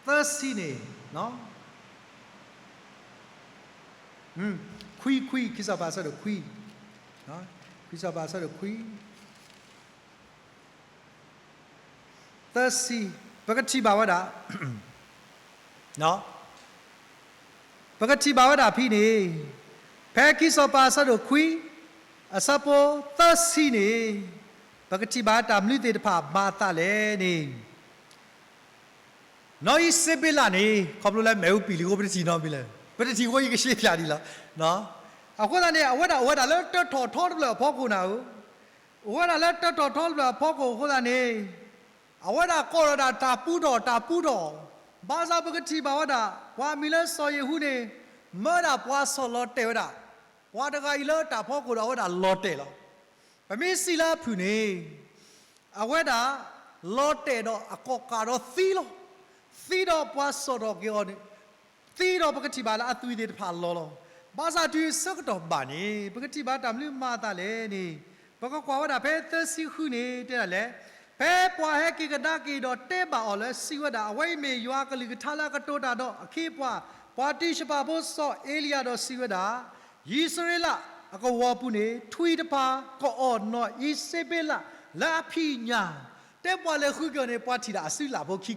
သၢဆံန့ၣ်, ခွံ ခွံ ခံစီၤပၤအဆၢဒိၣ်ခွံ, ခွံစီၤပၤအဆၢဒိၣ်ခွံ, သၢဆံ, ပကထံၣ်ဘၣ်ဝဲဒၣ် ပကထံၣ်ဘၣ်ဝဲဒၣ်ဖဲန့ၣ်, ဖဲခံစီၤပၤအဆၢဒိၣ်ခွံ, အဆၢဖိသၢဆံန့ၣ်, ပကထံၣ်ဘၣ်တၢ်မနုၤသ့ၣ်တဖၣ်မၤအသးလဲၣ်န့ၣ်, နီၢ်အံၤစ့ဘ့းလးန့ၣ် ခီဖျိလၢမဲာ်အူပံာ်လံအဃိ ပတထံၣ်နီတမံၤလၢၤ, ပတထံၣ်အဃိ ယကရှဲပၠးဒံးလီၤ. အဃိသတးန့ၣ် အဝဲဒၣ်အိၣ်ဝဲဒၣ်လၢတၢထီၣ်ထီတဖျၢၣ်အဖီခိၣ်နၤဧၢ, အိၣ်ဝဲဒၣ်လၢတၢထီၣ်ထီတဖျၢၣ်အဖီခိၣ်အဃိသတးန့ၣ်, အဝဲဒၣ်ကိးလီၤဒၣ်တၢ်ပူထီၣ် တၢ်ပူထီၣ်, ဘၣ်ဆၣ်ပကထံၣ်ဘၣ်ဝဲဒၣ် ပှၤမံၤလၢစီၤယ့ၤဟူန့ၣ် မၢဒၣ်ပှၤဆီၣ်လီၤတဲာ်ဝဲဒၣ်, ပှၤတဂၤအံၤလၢတၢ်ဖီခိၣ်ဒီးအဝဲဒၣ်လီၤတဲာ်လီၤ. ပမ့ၢ်စံးလၢအဖုၣ်န့ၣ် အဝဲဒၣ် လီၤတဲာ်ဒီးအကိာ်ကးဒီးသံလီၤ. သံဒီးပှၤဆီၣ်ထီၣ်က့ၤအီၤန့ၣ်, သံဒီးပကထံၣ်ဘၣ်လၢအသွံၣ်သ့ၣ်တဖၣ်လီၤလီၤ. ဘၣ်ဆၣ်တုၤဆၢကတီၢ်ဘၣ်န့ၣ် ပကထံၣ်ဘၣ်တၢ်မနုၤမၤအသးလဲၣ်န့ၣ်, ပကကွၢ်ဝဲဒၣ်ဖဲသၢဆံဃုန့ၣ် တဲဒၣ်လဲၣ်, ဖဲပှၤဟဲက့ၤကဒါက့ၤဒီးတဲဘၣ်အီၤလၢစံးဝဲဒၣ်, အဝဲအံၤမ့ၢ်ယွၤအကလုၢ်ကထါလၢအကတိၤတၢ်ဒီးအခ့အပှၤ, ပှၤတံၤၡပၤဖိစီၤအ့လံယၤဒီးစံးဝဲဒၣ်, ယံးစရ့လးအကဝီၤပူၤန့ၣ် ထွံၣ်တဖၣ်ကအီၣ်နီၢ်အံၤစ့ဘ့းလးလၢအဖံးညၣ်, တဲပှၤလဲၤဃုက့ၤအီၤန့ၣ် ပှၤထံၣ်ဒၣ်အစုလၢ်ဖိခံခီ,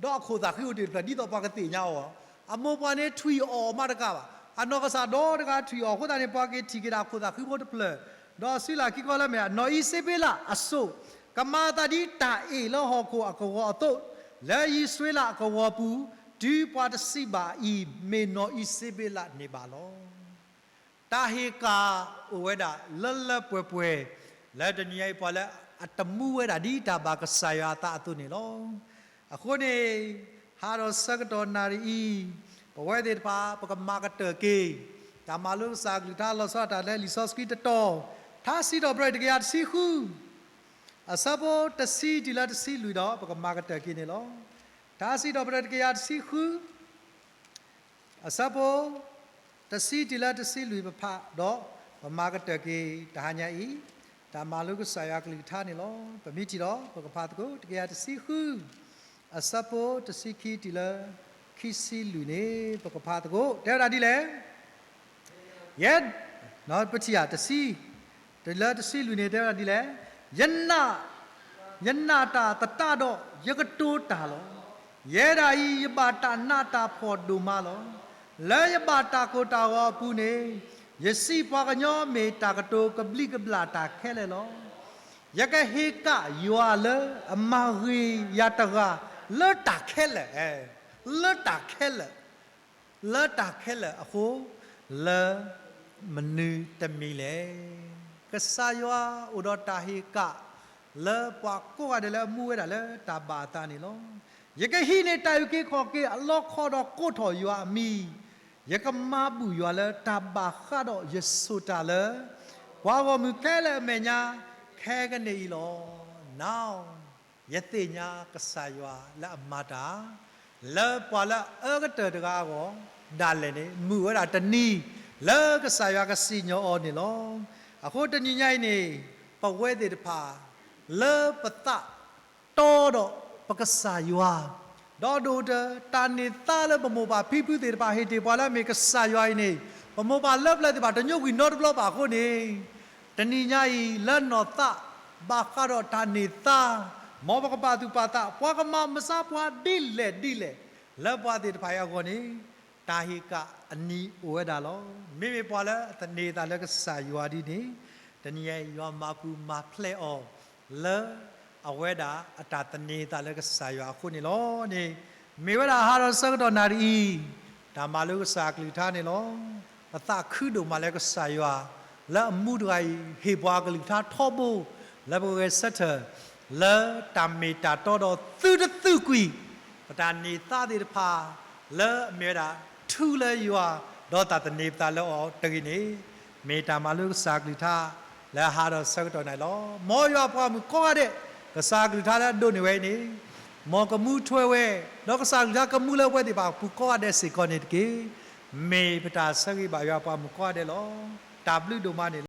ဒီးအခိၣ်သးဃံအိၣ်တ့ၢ်တဖျၢၣ် ဒ်သိးပှၤကသ့ၣ်ညါအီၤ, အမိၢ်ပှၢ်န့ၣ်ထွံၣ်အီၣ်အီၤမးတကးဘၣ်, အနီၢ်ကစၢ်ဒီတဂၤထွံၣ်အီၣ်အဃိသတးန့ၣ် ပှၤက့ၤထံၣ်က့ၤဒၣ်အခိၣ်သးဃံဖိတဖျၢၣ်, ဒီးအစုလၢ်ခံခီလၢအမ့ၢ်နီၢ်အံၤစ့ဘ့းလးအစိၣ်, ကမၤအသးဒ်တၢ်အ့ၣ်လၢဟီၣ်ခိၣ်အကဝီၤအသိး, လၢယံးစရ့လးအကဝီၤပူၤ, တုၤပှၤတစံးဘၣ်အံၤ မ့ၢ်နီၢ်အံၤစ့ဘ့းလးန့ၣ်ဘၣ်လီၤ. တၢ်ဟ့ၣ်ကၣ်အိၣ်ဝဲဒၣ်လၢလၢပှဲၤပှဲၤ, လၢတနံၤညါအံၤပှၤလၢအတမူဝဲဒၣ်ဒ်တၢ်ဘၣ်ကစၢ်ယွၤအသးအသိးန့ၣ်လီၤ. အဃိန့ၣ်, ဟးဒီးဆၢကတီၢ်နၣ်ရံၣ်အံၤ, ပဝဲသ့ၣ်တဖၣ် ပကမၤကတၢၢ်က့ၤ တၢ်မၤလိကစၢ်အကလုၢ်ကထါလီၤဆီဒၣ်တၢ်လၢလံာ်စီဆှံတတီၤ, တၢ် ထါစံးထီၣ်ပတြၢၤတကယၤတဆံဃု, အဆၢဖိတဆံတုၤလၢတဆံလွံၢ်ဒီး ပကမၤကတၢၢ်က့ၤန့ၣ်လီၤ. ထါစံးထီၣ်ပတြၢၤတကယၤတဆံဃု, အဆၢဖိတဆံတုၤလၢတဆံလွံၢ်ပဖးဒီး ပမၤကတၢၢ်က့ၤတဟါညါအံၤ, တၢ်မၤလိကစၢ်ယွၤကလုၢ်ကထါန့ၣ်လီၤ. ပမ့ၢ်ထံၣ်ဒီး ပကဖးသကိး တကယၤတဆံဃု, အဆၢဖိတဆံခံတုၤလၢ ခံဆံလွံၢ်န့ၣ် ပကဖးသကိး တဲဝဲဒၣ်ဒ်လဲၣ်. ယဲ, ပထံၣ်ဧါ တဆံ, တုၤလၢတဆံလွံၢ်န့ၣ် တဲဝဲဒၣ်ဒ်လဲၣ်. ယနာ်, ယနာ်တၢ်သတးဒီး ယကတိၤတၢ်လီၤ. ယဲဒၣ်အံၤ ယဘၣ်တၢ်နးတၢ်ဖှီၣ်ဒိၣ်မးလီၤ. လၢယဘၣ်တၢ်ကိၢ်တၢ်ဂီၤအပူၤန့ၣ်, ယစံးပှၤကညီမ့ၢ်တၢ်ကတိၤကဘျံးကဘျၣ်တၢ်ခဲလၢာ်လီၤ. ယကဟ့ၣ်ကၣ်ယွၤလၢအမၤဂ့ၤယၤတဂၤ လၢတၢ်ခဲလၢာ်, လၢတၢ်ခဲလၢာ်, လၢတၢ်ခဲလၢာ်အဃိ, လၢမနုၤတမံၤလဲၣ်. ကစၢ်ယွၤအိၣ်ဒီးတၢ်ဟ့ၣ်ကၣ် လၢပှၤကိးဂၤဒဲးလၢအမူဝဲဒၣ်လၢတၢ်ဘၣ်အသးန့ၣ်လီၤ. ယကဟံးန့ၢ်တၢ်အုၣ်က့ၤခီၣ်က့ၤအလီခီဒီးကိးထီၣ်ယွၤအမံၤ, ယကမၤဘူၣ်ယွၤလၢတၢ်ဘၣ်ဃးဒီးယစိာ်တၢ်လၢ ပှၤဂီၢ်မုၢ်ခဲလၢာ်အမဲာ်ညါ ခဲကနံၣ်အံၤလီၤ. နဝ်, ယသ့ၣ်ညါကစၢ်ယွၤလၢအမၤတၢ် လၢပှၤလၢအအၢကတၢၢ်တဂၤအဂီၢ် ဒၣ်လဲာ်န့ၣ် မုာ်ဝဲဒၣ်တနံၤ လၢကစၢ်ယွၤကစံၣ်ညီၣ်အီၤန့ၣ်လီၤ. အဃိတနံၤညါအံၤန့ၣ် ပဝဲသ့ၣ်တဖၣ် လၢပသးတီဒီးပကစၢ်ယွၤ, ဒီးဒိၣ်တၢ် တၢ်န့ၢ်သါလၢပမိၢ်ပၢ်ဖံဖုသ့ၣ်တဖၣ် ဟ့ၣ်တ့ၢ်ပှၤလၢအမ့ၢ်ကစၢ်ယွၤအံၤန့ၣ် ပမိၢ်ပၢ်လၢပျၢၤသ့ၣ်တဖၣ် တညိကွံာ်နီတဘျီဘၣ်အဃိန့ၣ် တနံၤညါအံၤ လၢနီၢ်သးဘၣ်ဃးဒီးတၢ်န့ၢ်သါ, မ်ပကပာ်သူၣ်ပာ်သး ပှၤကမၤမုၢ်မဆါပှၤဒ်လဲၣ်ဒ်လဲၣ် လၢပှၤသ့ၣ်တဖၣ်အံၤအဂီၢ်န့ၣ် တၢ်ဟ့ၣ်ကၣ်အနံၤအိၣ်ဝဲဒၣ်လီၤ. မ့မ့ၢ်ပှၤလၢအသန့ၤအသးလၢကစၢ်ယွၤဒ်န့ၣ် တနံၤညါအံၤ ယွၤမၤပူၤမၤဖျဲးအီၤ လၢအဝဲဒၣ်အတၢ်သန့ၤအသးလၢကစၢ်ယွၤအဃိန့ၣ်လီၤန့ၣ်, မ့ၢ်ဝဲဒၣ်ဟးထီၣ်ဆၢကတီၢ်နၣ်ရံၣ်အံၤ တၢ်မၤလိကစၢ်အကလုၢ်ကထါန့ၣ်လီၤ. ပသးခုဒိၣ်မးလၢကစၢ်ယွၤ လၢအမူတဂၤအံၤ ဟ့ၣ်ပှၤအကလုၢ်ကထါထီဘိ လၢပကဂဲၤဆၢထၢၣ် လၢတၢ်မ့ၢ်တၢ်တီဒီးသုတသုကွံာ် ပတၢ်န့ၢ်သါသ့ၣ်တဖၣ် လၢအမ့ၢ်ဝဲဒၣ် ထူလၢယွၤ ဒီးတၢ်သန့ၤပသးလၢအီၤတဂ့ၤန့ၣ်, မ့ၢ်တၢ်မၤလိကစၢ်အကလုၢ်ကထါ လၢဟးထီၣ်ဆၢကတီၢ်နၣ်ရံၣ်လီၤ. မ်ယွၤပှၤဂီၢ်မုၢ်ကိးဂၤဒဲး ကစၢ်အကလုၢ်ကထါလၢအဒိးန့ၢ်ဝဲအံၤန့ၣ် မ်ကမူထွဲဝဲ, ဒီးကစၢ်အကလုၢ်ကထါကမူလၢပဝဲသ့ၣ်တဖၣ်အပူၤကိးဂၤဒဲးစ့ၢ်ကီးန့ၣ်တက့ၢ်. မ့ၢ်ပတၢ်ဆၢဂ့ၤဘၣ်ယွၤပှၤဂီၢ်မုၢ်ကိးဂၤဒဲးလီၤ. တၢ်ဘျုးဒိၣ်မးန့ၣ်လီၤ.